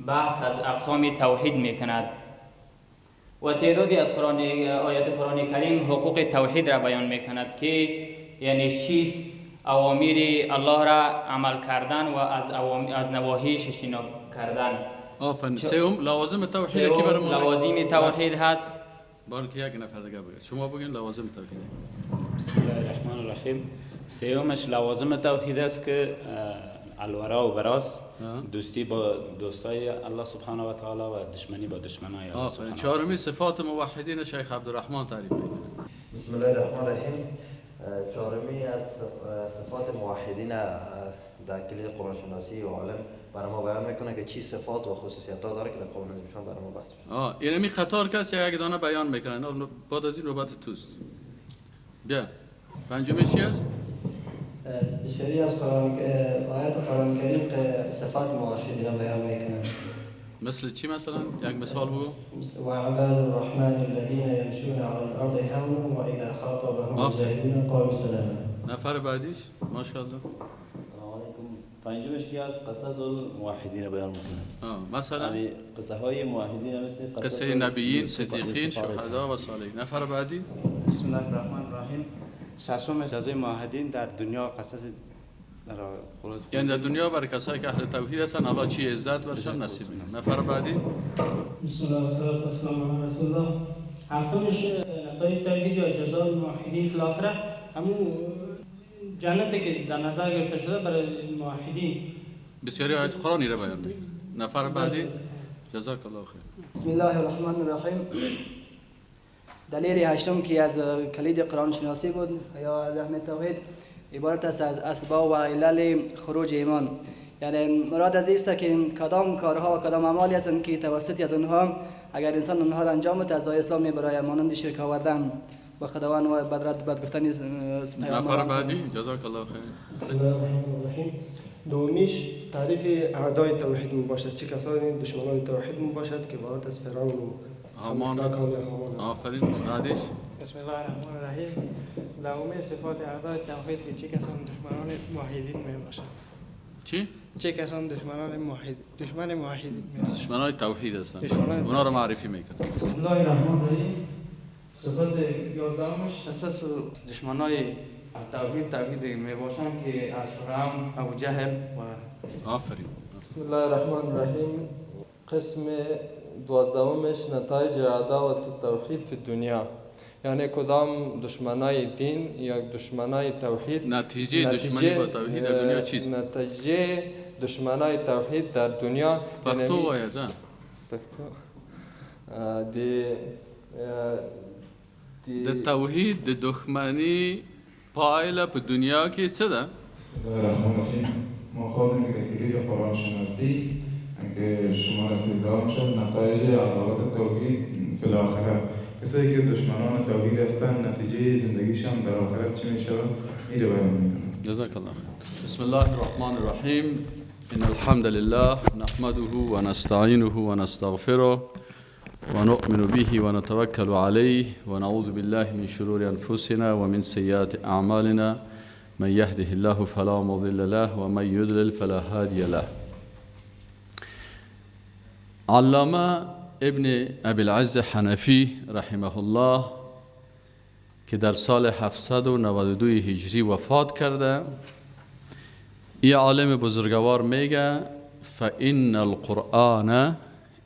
بحث از اقسام توحید میکند و تعدادی از آیات قرآن کریم حقوق توحید را بیان میکند که یعنی چیست اوامر الله را عمل کردن و از نواهیش اجتناب کردن. آفرین. سوم لوازم توحید که برای ما لوازم توحید هست. بار که یک نفر دیگه بگه. شما بگین لوازم توحید. بسم الله الرحمن الرحیم. سومش لوازم توحید است که الورا و براس، دوستی با دوستای الله سبحانه و تعالی و دشمنی با دشمنای الله سبحانه. چهارمی صفات موحدین شیخ عبدالرحمن تعریف میکنه. بسم الله الرحمن الرحیم. چهارمی از صفات موحدین در کلید قرآن شناسی و عالم برای ما بیان میکنه که چی صفات و خصوصیت ها داره که در قرآن عظیم برای ما بحث میشه. اینمی قطار کسی یک دانه بیان میکنه. بعد از این نوبت توست. بیا. پنجمی چی است؟ بسیاری از قرآن آیات قرآن کریم صفات موحدین بیان میکنه. مثل چی مثلا؟ یک مثال بگو. و عباد الرحمن الذين يمشون على الارض هونا واذا خاطبهم الجاهلون قالوا سلاما. نفر بعدیش ماشاءالله. السلام علیکم. پنجمش که از قصص الموحدین بیان میکنه. مثلا قصه های موحدین مثل قصه نبیین، صدیقین، شهدا و صالحین. نفر بعدی. بسم الله الرحمن الرحیم. ششم جزای موحدین در دنیا قصص در قرآن، یعنی در دنیا برای کسایی که اهل توحید هستن الله چی عزت برشان نصیب میکنه. نفر بعدی. بسم الله و صلات و سلام علی رسول الله. هفتمش نتایج توحید یا جزای موحدین فی الاخره، همون جنتی که در نظر گرفته شده برای موحدین. بسیاری آیات قرآنی را بیان میکنه. نفر بعدی. جزاک الله خیر. بسم الله الرحمن الرحیم. دلیل هشتم که از کلید قرآن شناسی بود یا از اهمیت توحید عبارت است از اسباب و علل خروج ایمان. یعنی مراد از است که کدام کارها و کدام اعمالی هستند که توسط از آنها اگر انسان آنها را انجام بده از دایره اسلام میبراید، مانند شرک آوردن با خداوند و بدرد بد گفتن پیامبر. نفر بعدی. جزاک الله خیر. بسم الله الرحمن الرحیم. دومیش تعریف اعدای توحید میباشد، چه کسانی دشمنان توحید میباشد که عبارت از فرعون و هامان. آفرین. بعدش. بسم الله الرحمن الرحیم. دومی صفات اعدای توحید که چه کسان دشمنان موحدین میباشند. چی؟ چه کسان دشمنان موحد، دشمن موحدین میباشند. دشمنان توحید هستند. اونا رو معرفی میکنه. بسم الله الرحمن الرحیم. صفات 11مش اساس دشمنای توحید میباشند که از فرعون، ابو جهل و آفرین. بسم الله الرحمن الرحیم. قسم 12مش نتایج عداوت توحید فی دنیا، یعنی کدام دشمنای دین یا دشمنای توحید، نتیجه دشمنی با توحید در دنیا چیست؟ نتیجه دشمنای توحید در دنیا پختو باید پختو د توحید د دښمنی پایله په دنیا کې څه ده؟ بسم الله الرحمن الرحیم. ما خواهیم که کلید قرآن شناسی که شما رسیدان شد نتایج عداوت توحید فی الاخره، کسایی که دشمنان توحید هستند نتیجه زندگیشان در آخرت چی میشه میره بیان میکنه. جزاک الله خیر. بسم الله الرحمن الرحیم. ان الحمد لله نحمده ونستعینه ونستغفره ونؤمن به ونتوکل علیه ونعوذ بالله من شرور انفسنا ومن سیئات اعمالنا من یهده الله فلا مضل له ومن یضلل فلا هادی له. علامه ابن ابی العز حنفی رحمه الله که در سال 792 هجری وفات کرده، این عالم بزرگوار میگه فإن القرآن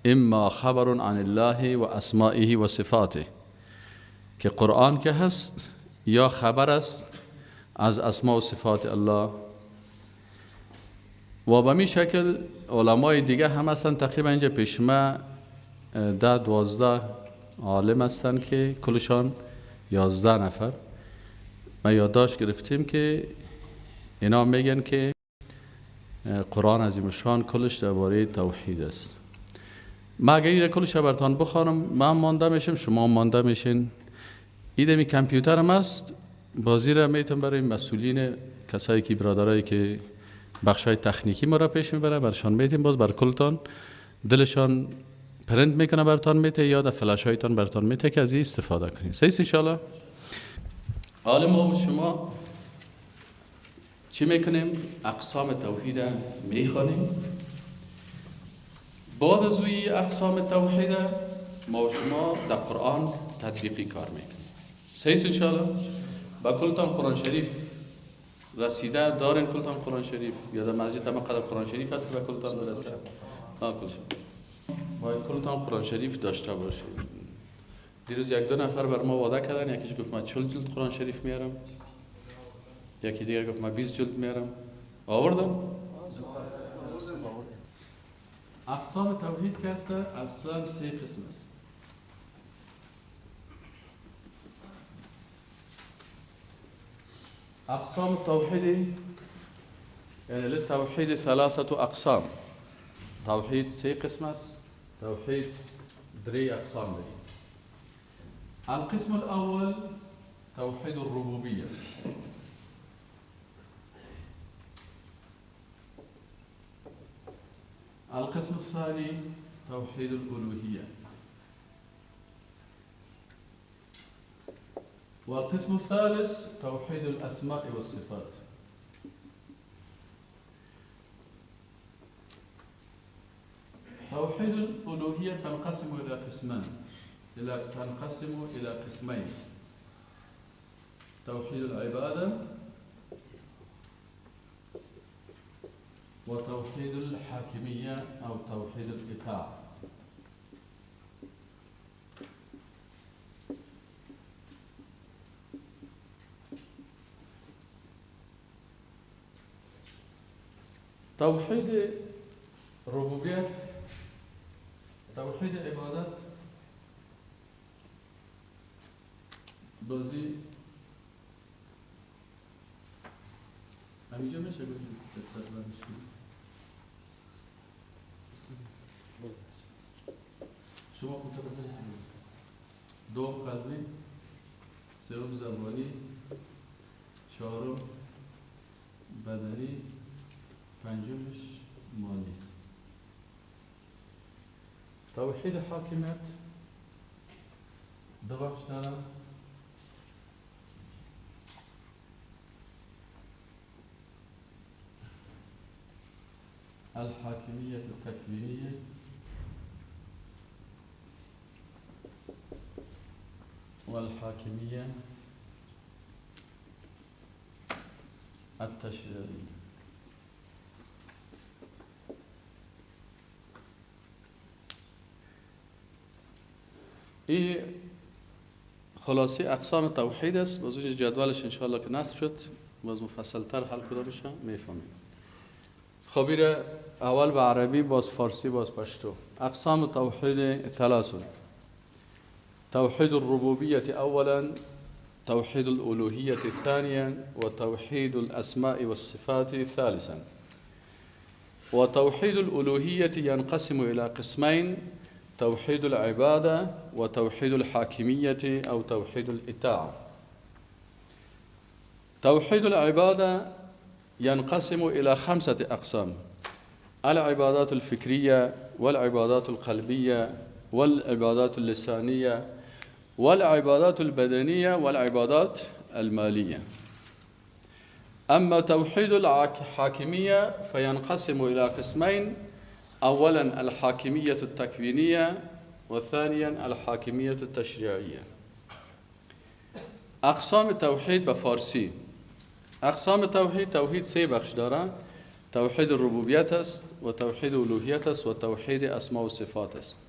اما خبر عن الله و اسمائه و صفاته، که قرآن که هست یا خبر است از اسماء و صفات الله. و به می شکل علمای دیگه هم هستن، تقریبا اینجا پیش ما 10 12 عالم هستن که کلشان 11 نفر ما یادداشت گرفتیم که اینا میگن که قرآن عظیم الشان کلش درباره توحید است. ما اگر این کلش براتون بخوانم من مانده میشم، شما مانده میشین. ایدمی کامپیوترم است، بازی را میتونم برای مسئولین کسایی که برادرایی که بخشای تکنیکی ما را پیش میبره برشان میتیم، باز بر کلتان دلشان پرنت میکنه براتون میته یا در فلش هایتان براتون میته که از این استفاده کنید. صحیح ان شاء الله. حالا ما و شما چی میکنیم؟ اقسام توحید میخوانیم. بعد از اوی اقسام توحید ما و شما در قرآن تطبیقی کار میکنیم. صحیح ان شاء الله. با کلتان قرآن شریف رسیده دارین؟ کلتان قرآن شریف یا در مسجد هم قدر قرآن شریف هست که به کلتان برسه؟ کلشان باید کلتان قرآن شریف داشته باشید. دیروز یک دو نفر بر ما وعده کردن، یکیش گفت من 40 جلد قرآن شریف میارم، یکی دیگه گفت من 20 جلد میارم. آوردم؟ اقسام توحید که هست اصلا 3 قسم است. اقسام التوحید یعنی للتوحید 3 اقسام. توحید 3 قسم است. توحید 3 اقسام داریم. القسم الاول توحید الربوبیه. القسم الثاني توحيد الألوهية، والقسم الثالث توحيد الأسماء والصفات. توحيد الألوهية تنقسم إلى قسمان، تنقسم إلى قسمين: توحيد العبادة وتوحيد الحاكمية أو توحيد الإطاعة. توحید ربوبیت، توحید عبادت بازی همینجا میشه گفتیم شما دوم قلبی، سوم زبانی، چهارم بدنی، پنجمش مالی. توحید حاکمیت دو بخش داره. الحاکمیت التکوینیه والحاکمیه التشریعیه. این خلاصه اقسام توحید است. باز اونجا جدولش انشاءالله که نصب شد باز مفصل تر حل کده بشه میفهمید. خبیر اول به عربی، باز فارسی، باز پشتو. اقسام توحید 3: توحید الربوبیة اولا، توحید الالوهیة ثانیا، وتوحید الاسماء والصفات ثالثا. وتوحید الالوهیة ينقسم الى قسمين: توحيد العبادة وتوحيد الحاكمية أو توحيد الإطاعة. توحيد العبادة ينقسم إلى 5 أقسام: العبادات الفكرية، والعبادات القلبية، والعبادات اللسانية، والعبادات البدنية، والعبادات المالية. أما توحيد الحاكمية فينقسم إلى قسمين: أولاً الحاكمية التكوينية، وثانياً الحاكمية التشريعية. اقسام توحید به فارسی. اقسام توحید، توحید 3 بخش داره: توحید ربوبیت است، و توحید الوهیت است، و توحید اسماء و صفات است.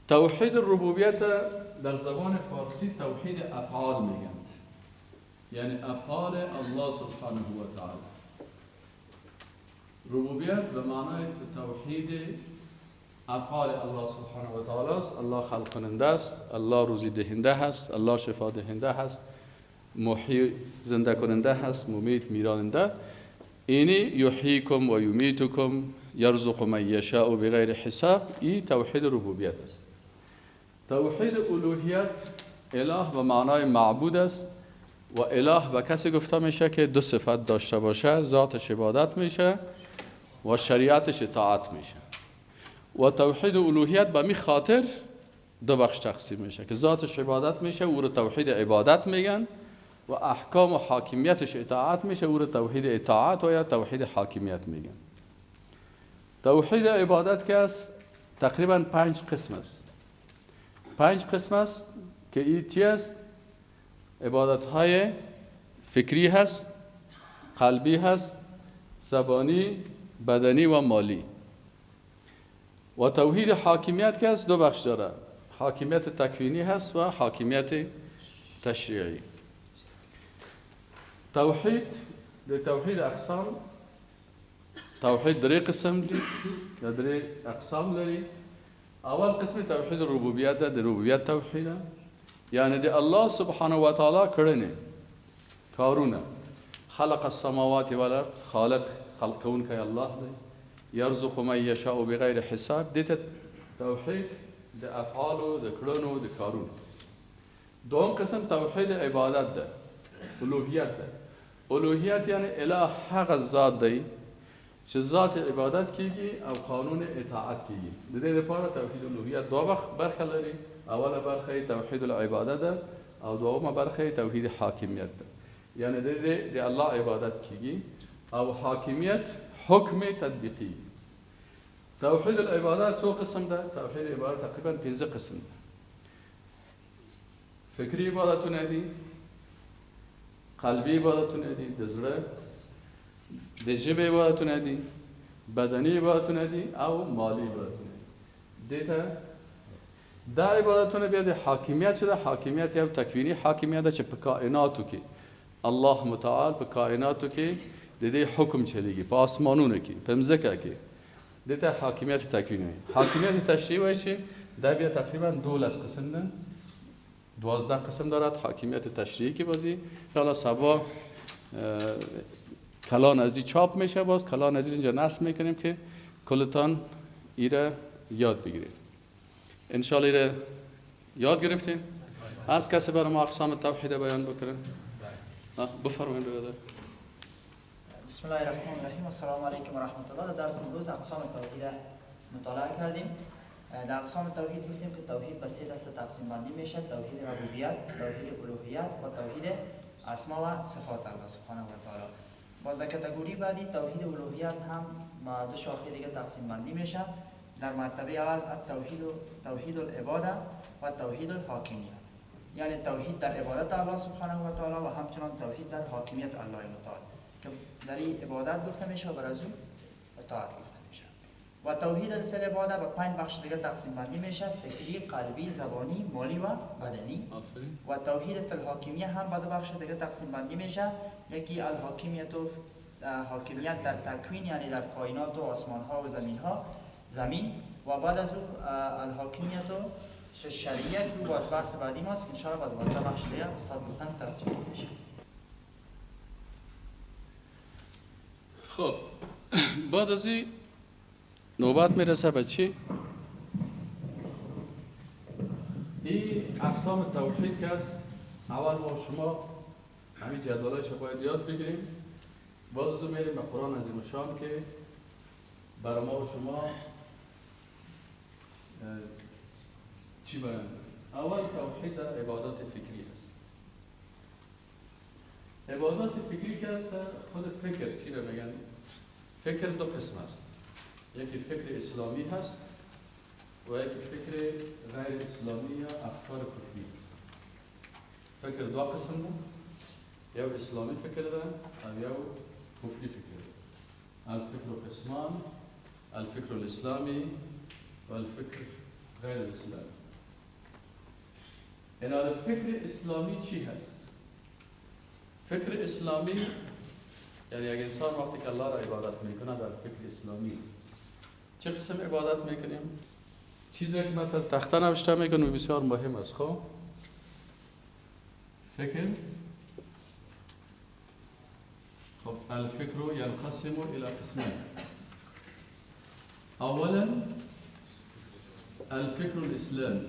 توحید ربوبیت در زبان فارسی توحید افعال میگن، یعنی افعال الله سبحانه و تعالی. ربوبیت به معنای توحید افعال الله سبحانه و تعالی است. الله خلق کننده است، الله روزی دهنده هست، الله شفا دهنده هست، محیی زنده کننده هست، ممیت میراننده. اینی یحییکم و یمیتکم یرزق من یشاء بغیر حساب، این توحید ربوبیت است. توحید الوهیت، اله به معنای معبود است و اله به کسی گفته میشه که 2 صفت داشته باشه: ذاتش عبادت میشه و شریعتش اطاعت میشه. و توحید الوهیت به می خاطر 2 بخش تقسیم میشه که ذاتش عبادت میشه، او رو توحید عبادت میگن، و احکام و حاکمیتش اطاعت میشه، او رو توحید اطاعت و یا توحید حاکمیت میگن. توحید عبادت که است تقریبا 5 قسم است. 5 قسم است که این چی است؟ عبادت های فکری هست، قلبی هست، زبانی، بدنی و مالی. و توحید حاکمیت که هست دو بخش داره، حاکمیت تکوینی هست و حاکمیت تشریعی. توحید د توحید اقسام، توحید درې قسم دي، درې اقسام لري. اول قسم توحید ربوبیت ده، د ربوبیت توحید، یعنی د الله سبحانه و تعالی کړنې، کارونه. خلق السماوات والارض، خالق، خلق کوونکی الله دی. يرزق من يشاء بغیر حساب، دې ته توحید د افعالو، د کړنو، د کارونو. دوم قسم توحید عبادت ده، الوهیت ده. الوهیت یعنی اله هغه ذات دی چې ذات عبادت کیږي او قانون اطاعت کیږي. د دې لپاره توحید الوهیت دوه برخه لري. اوله برخه یې توحید العباده ده او دومه برخه یې توحید حاکمیت ده. یعنی د دې د الله عبادت کیږي او حاکمیت حکم تطبیقي. توحید العبادت څو قسم ده؟ توحید العبادت تقریبا 15 قسم ده. فکری عبادتونه دي، قلبي عبادتونه دي، د زړه، د ژبې عبادتونه دي، بدني عبادتونه دي او مالي عبادتونه دي. دې ته دا عبادتونه بیا د حاکمیت چې ده، حاکمیت یو تکویني حاکمیت ده چې په کائناتو کې الله متعال په کائناتو کې د دې حکم چلیږي، په آسمانونو کې، په مځکه کې. دې ته حاکمیت تکویني وایي. حاکمیت تشریعي وایي چې دا بیا تقریبا 12 قسم ده، 12 قسم دارد حاکمیت تشریعی که بازی حالا سبا کلان ازی چاپ میشه، باز کلان ازی اینجا نصب میکنیم که کلتان ایره یاد بگیرید. انشالله ایره یاد گرفتین. از کسی برای ما اقسام توحید بیان بکنه؟ بفرمایید برادر. بسم الله الرحمن الرحیم. السلام علیکم و رحمت الله. در درس امروز اقسام توحید مطالعه کردیم. در اقسام توحید گفتیم که توحید به سه دسته تقسیم بندی میشه: توحید ربوبیت، توحید الوهیت و توحید اسما و صفات الله سبحانه و تعالی. باز در کاتگوری بعدی توحید الوهیت هم با دو شاخه دیگه تقسیم بندی میشه. در مرتبه اول توحید توحید العباده و توحید الحاکمیت، یعنی توحید در عبادت الله سبحانه و تعالی و همچنان توحید در حاکمیت الله متعال که در این عبادت گفته میشه و بر از او اطاعت گفته میشه. و توحید فی العباده به 5 بخش دیگه تقسیم بندی میشه: فکری، قلبی، زبانی، مالی و بدنی. و توحید فی الحاکمیه هم به دو بخش دیگه تقسیم بندی میشه: یکی الحاکمیت و حاکمیت در تکوین، یعنی در کائنات و آسمان ها و زمین ها، زمین، و بعد از او الحاکمیت و شریعه که باز بحث بعدی ماست که انشاءالله با 12 بخش دیگه استاد گفتن تقسیم میشه. خب بعد از این نوبت میرسه به چی؟ این اقسام توحید که است، اول ما شما همین جدولایش باید یاد بگیریم. بعد از اون میریم به قرآن عظیم الشان که برای ما و شما چی بیان؟ اول توحید در عبادات فکری است. عبادات فکری که است، خود فکر چی رو میگن؟ فکر دو قسم است: یکی فکر اسلامی هست و یکی فکر غیر اسلامی یا افکار کفری است. فکر دو قسم ده، یو اسلامی فکر ده و یو کفری فکر ده. الفکر قسمان، الفکر الاسلامی و الفکر غیر الاسلامی. این فکر اسلامی چی هست؟ فکر اسلامی یعنی اگه انسان وقتی که الله را عبادت میکنه در فکر اسلامی چه قسم عبادت میکنیم؟ چیزی که مثلا تخته نوشته میکنیم بسیار مهم است. خب فکر، خب الفکر ینقسم الى قسمین. اولا الفکر الاسلامی.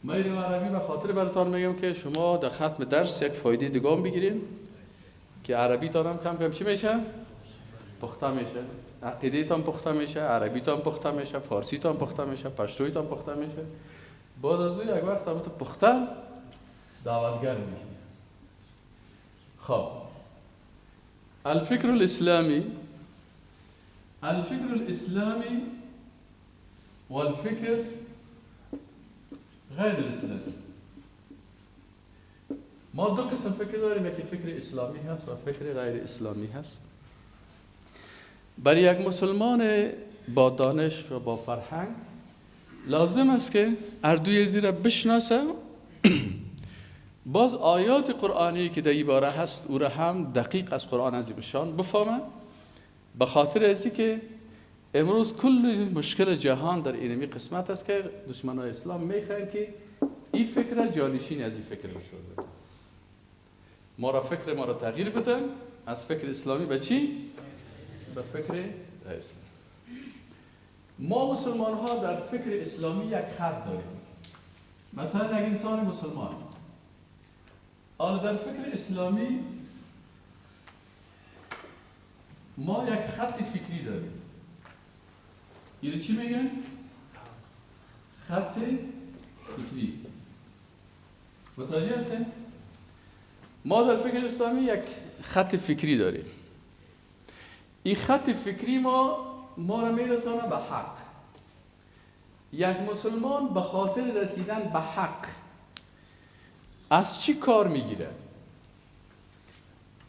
من این عربی به خاطر براتان میگم که شما در ختم درس یک فایده دیگه هم بگیریم که عربی تان هم کم کم چی میشه؟ پخته میشه. عقیده تان پخته میشه، عربی تان پخته میشه، فارسی تان پخته میشه، پشتوی تان پخته میشه. بعد از اون یک وقت هم تو پخته دعوتگر میشه. خب الفکر الاسلامی، الفکر الاسلامی والفکر غیر الاسلامی. ما دو قسم فکر داریم، یکی فکر اسلامی هست و فکر غیر اسلامی هست. برای یک مسلمان با دانش و با فرهنگ لازم است که هر دوی زیرا بشناسه، باز آیات قرآنی که در این باره هست او را هم دقیق از قرآن عظیم شان بفهمه، به خاطر ازی که امروز کل مشکل جهان در اینمی قسمت است که دشمنای اسلام میخواهند که این فکر جانشین از این فکر بسازه، ما را فکر ما را تغییر بدن از فکر اسلامی به چی؟ به فکر اسلامی. ما مسلمان ها در فکر اسلامی یک خط داریم. مثلا یک انسان مسلمان حالا در فکر اسلامی ما یک خط فکری داریم. اینو چی میگن؟ خط فکری. متوجه هستین؟ ما در فکر اسلامی یک خط فکری داریم. این خط فکری ما را میرسانه به حق. یک مسلمان به خاطر رسیدن به حق از چی کار میگیره؟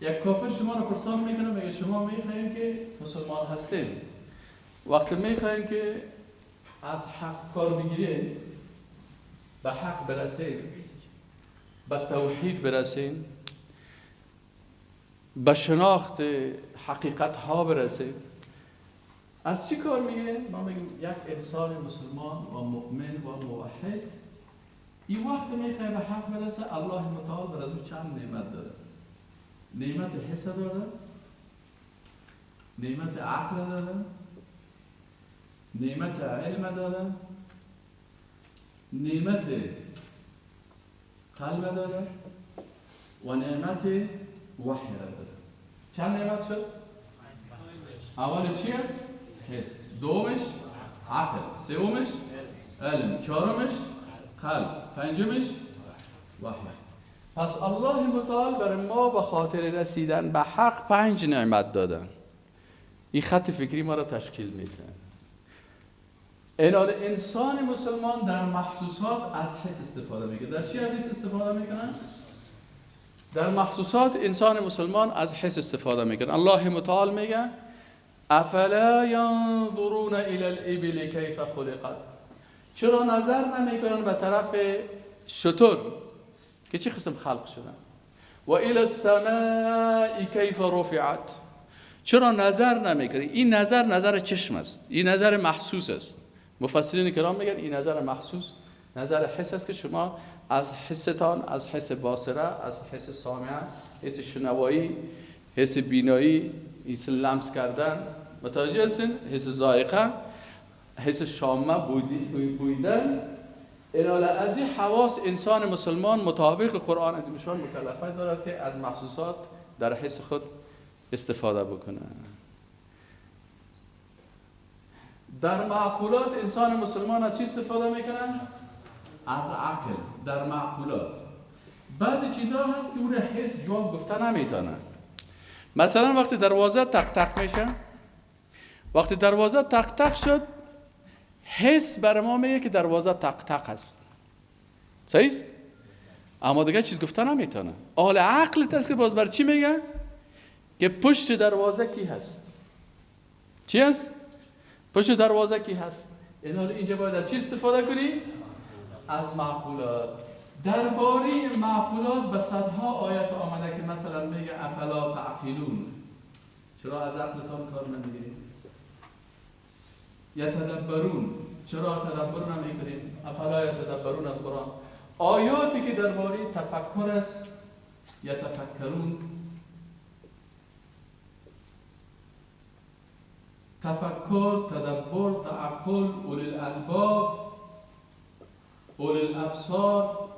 یک کافر شما را پرسان میکنه، میگه شما میخواهیم که مسلمان هستیم، وقتی میخواهیم که از حق کار بگیریم، به حق برسیم، به توحید برسیم، به شناخت حقیقت ها برسیم، از چی کار میگیریم؟ ما میگیم یک انسان مسلمان و مؤمن و موحد این وقت میخواه به حق برسه، الله متعال بر از او چند نعمت داده. نعمت حس داده، نعمت عقل داده، نعمت علم داده، نعمت قلب داده و نعمت وحی داده. چند نعمت شد؟ اولش چی است؟ حس. دومش عقل، سومش علم، چهارمش قلب، پنجمش وحی. پس الله متعال بر ما به خاطر رسیدن به حق 5 نعمت دادن. این خط فکری ما را تشکیل میده. اینال انسان مسلمان در محسوسات از حس استفاده میکنه. در چی از حس استفاده میکنه؟ در محسوسات انسان مسلمان از حس استفاده میکنه. الله متعال میگه افلا ینظرون الی الابل کیف خلقت، چرا نظر نمیکنن به طرف شتر که چه قسم خلق شدن، و الی السماء کیف رفعت، چرا نظر نمیکنی؟ این نظر نظر چشم است، این نظر محسوس است. مفسرین کرام میگن این نظر محسوس نظر حس است که شما از حستان، از حس باصره، از حس سامعه، حس شنوایی، حس بینایی، حس لمس کردن، متوجه هستین؟ حس ذائقه، حس شامه، بویدن. اینالا از این حواس انسان مسلمان مطابق قرآن عظیم شان مکلفیت دارد که از محسوسات در حس خود استفاده بکنه. در معقولات انسان مسلمان از چی استفاده میکنه؟ از عقل. در معقولات بعضی چیزها هست که او را حس جواب گفته نمیتونه. مثلا وقتی دروازه تق تق میشه، وقتی دروازه تق تق شد، حس بر ما میگه که دروازه تق تق است، صحیح است؟ اما دیگه چیز گفته نمیتونه. آل عقل است که باز بر چی میگه؟ که پشت دروازه کی هست؟ چی هست؟ پشت دروازه کی هست؟ اینجا باید از چی استفاده کنی؟ از معقولات. درباره معقولات به صدها آیت آمده که مثلا میگه افلا تعقلون، چرا از عقلتان کار نمیگیرید؟ یتدبرون، چرا تدبر نمیکنید؟ افلا یتدبرون القرآن. آیاتی که درباره تفکر است، یتفکرون، تفکر، تدبر، تعقل، اولی الالباب، اولی الابصار،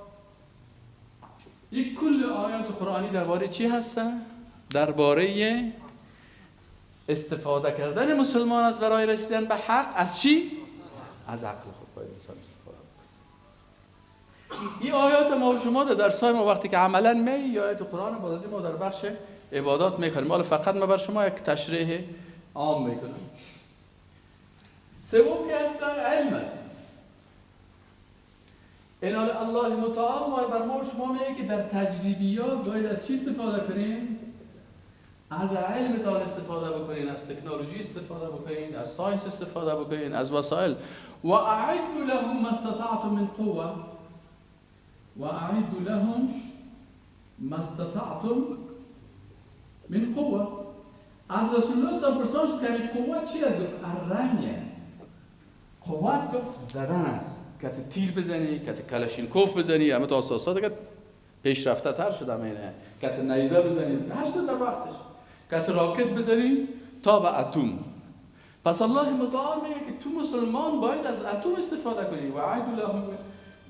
این کل آیات قرآنی درباره چی هستن؟ درباره استفاده کردن مسلمان از برای رسیدن به حق از چی؟ از عقل خود باید انسان استفاده کنه. این آیات ما و شما در درس‌های ما وقتی که عملاً می آیات قرآن باز ما در بخش عبادات میکنیم. حالا فقط ما بر شما یک تشریح عام میکنم. سوم که هست علم است. این حال الله متعال بر ما و شما میگه که در تجربیات باید از چی استفاده کنیم؟ از علمتان استفاده بکنین، از تکنولوژی استفاده بکنین، از science استفاده بکنین، از وسایل. و اعدوا لهم ما استطعتم من قوه، و اعدوا لهم ما استطعتم من قوه. از رسول الله صلی الله علیه و آله قوت چی است؟ گفت الرمیه. قوت گفت زدن است، که تیر بزنی، که کلاشینکوف بزنی، همه تا اساسات که پیشرفته تر شده اینه، که نیزه بزنی، هر چیز در وقتش، که راکت بزنی تا به اتم. پس الله متعال میگه که تو مسلمان باید از اتم استفاده کنی. و اعدوا لهم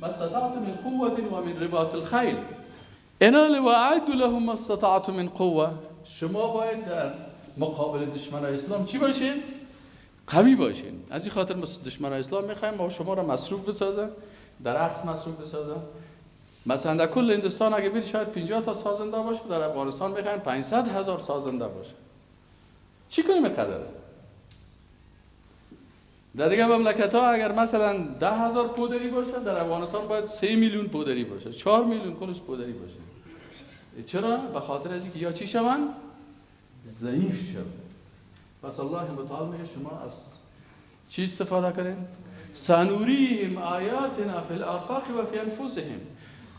ما استطعتم من قوة و من رباط الخیل. اینا و اعدوا لهم ما استطعتم من قوة. شما باید در مقابل دشمن اسلام چی باشین؟ قوی باشین. از این خاطر دشمن اسلام میخوایم ما شما را مصروف بسازن، در عکس مصروف بسازن. مثلا در کل هندوستان اگه ببینید شاید 50 تا سازنده باشه، در افغانستان میخوایم 500,000 سازنده باشه. چی کنیم قدره؟ در دیگه مملکت ها اگر مثلا 10,000 پودری باشه، در افغانستان باید 3 میلیون پودری باشه، 4 میلیون کلش پودری باشه. چرا؟ به خاطر از اینکه یا چی شون؟ ضعیف شون. پس الله متعال میگه شما از چی استفاده کنین؟ سنوریهم آیاتنا فی الآفاق و فی انفسهم.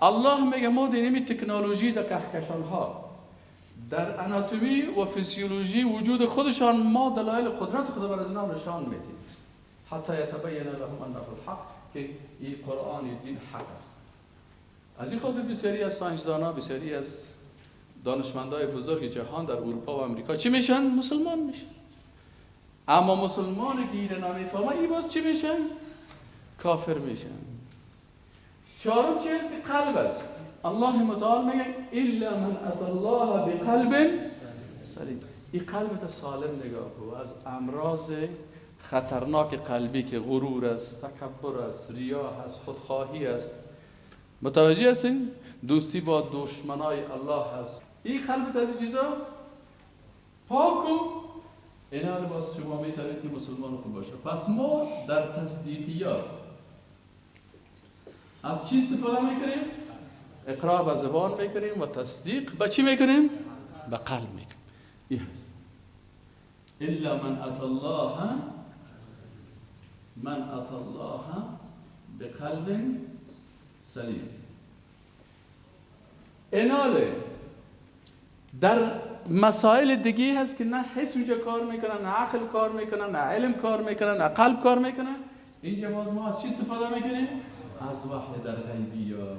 الله میگه ما دینمی تکنولوژی در کهکشان ها، در اناتومی و فیزیولوژی وجود خودشان، ما دلایل قدرت خود بر از اینا نشان میدیم. حتی یتبین لهم انه الحق، که این قرآن دین حق است. از این خاطر بسیاری از ساینسدان‌ها، بسیاری از دانشمندای بزرگ جهان در اروپا و امریکا چی میشن؟ مسلمان میشن. اما مسلمانی که این نمیفهمه، این باز چی میشن؟ کافر میشن. چهارم چی است؟ که قلب است. الله متعال میگه الا من اتى الله بقلب سلیم. این قلب تا سالم نگاه کن، از امراض خطرناک قلبی که غرور است، تکبر است، ریا است، خودخواهی است. متوجه هستین؟ دوستی با دشمنای الله هست. این قلب از این چیزا پاکو، اینا باز شما میتونید که مسلمان خوب باشه. پس ما در تصدیقیات از چی استفاده میکنیم؟ اقرار به زبان میکنیم و تصدیق به چی میکنیم؟ به قلب میکنیم. این هست الا من اتى الله، من اتى الله بقلب سلیم. ایناله در مسائل دیگه هست که نه حس اونجا کار میکنه، نه عقل کار میکنه، نه علم کار میکنه، نه قلب کار میکنه. اینجا باز ما از چی استفاده میکنیم؟ از وحی در غیبیات.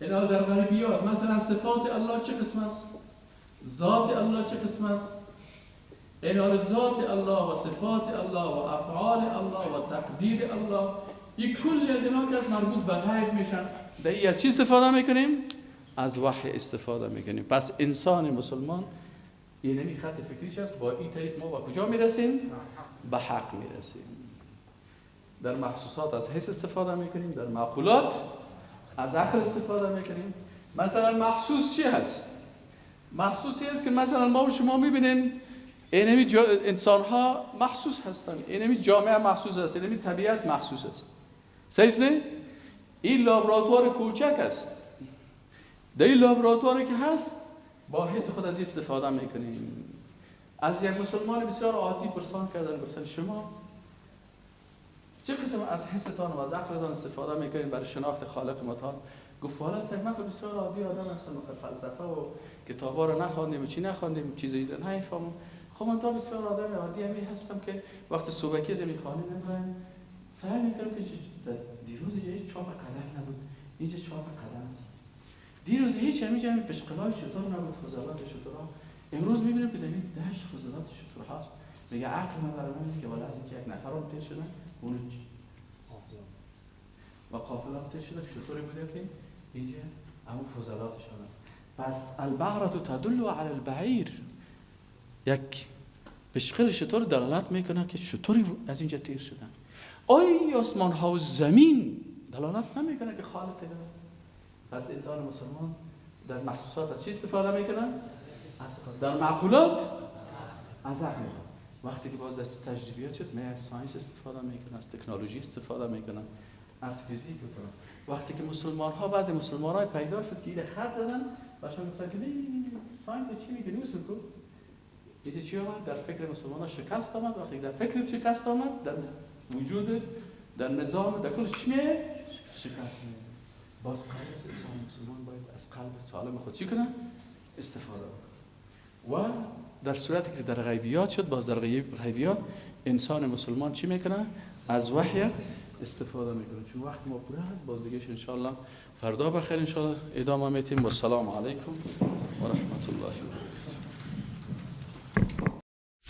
اینا در غیبیات مثلا صفات الله چه قسم است؟ ذات الله چه قسم است؟ اینا ذات الله و صفات الله و افعال الله و تقدیر الله، این کلی از اینا که از مربوط به غیب میشن، در این از چی استفاده میکنیم؟ از وحی استفاده میکنیم. پس انسان مسلمان اینمی خط فکریش است. با این طریق ما با کجا میرسیم؟ به حق میرسیم. در محسوسات از حس استفاده میکنیم، در معقولات از عقل استفاده میکنیم. مثلا محسوس چی هست؟ محسوسی است که مثلا ما و شما میبینیم اینمی انسان ها محسوس هستند، اینمی جامعه محسوس است، اینمی طبیعت محسوس است. صحیح نه؟ این لابراتوار کوچک است. در این لابراتواری که هست با حس خود از استفاده میکنیم. از یک مسلمان بسیار عادی پرسان کردن، گفتن شما چه قسم از حستان و از عقلتان استفاده میکنین برای شناخت خالق متعال؟ گفت والا من بسیار عادی آدم هستم، فلسفه و کتابا رو نخواندیم و چی نخواندیم، چیزایی رو نفهمم. خب من تا بسیار آدم عادی همی هستم که وقت صبحکی از خانه نمیرم، سعی میکنم که دیروز اینجا چاپ قدم نبود، اینجا چاپ قدم است. دیروز هیچ همینجا پشقلای شتر نبود، فضلات شترها. امروز میبینم که در این دشت فضلات شتر هست. میگه عقل من برای من که والا از اینکه یک نفر هم تیر شدن اون و قافله هم تیر شده که شتری بوده که اینجا همون فضلاتشان است. پس البعرة تدل علی البعیر، یک پشقل شتر دلالت میکنه که شتری از اینجا تیر شدن. آیا آسمان ها و زمین دلالت نمیکنه که خالق داره؟ پس انسان مسلمان در محسوسات از چی استفاده میکنه؟ در معقولات از عقل. وقتی که باز در تجربیات شد، می از science استفاده میکنه، از تکنولوژی استفاده میکنه. از فیزیک و وقتی که مسلمان ها، بعضی مسلمان های پیدا شد که ایره خط زدن، باشون گفتن که نه science چی میگه، نیست کو دیگه چی آمد؟ در فکر مسلمان ها شکست آمد. وقتی در فکر شکست آمد، در وجود، در نظام، در کل چی میه؟ شکست میه. باز قبل از انسان مسلمان باید از قلب سالم خود چی کنه؟ استفاده کنه. و در صورتی که در غیبیات شد، باز در غیبیات انسان مسلمان چی میکنه؟ از وحی استفاده میکنه. چون وقت ما پوره هست، باز دیگه انشالله فردا بخیر انشالله ادامه میتیم. و سلام علیکم و رحمت الله.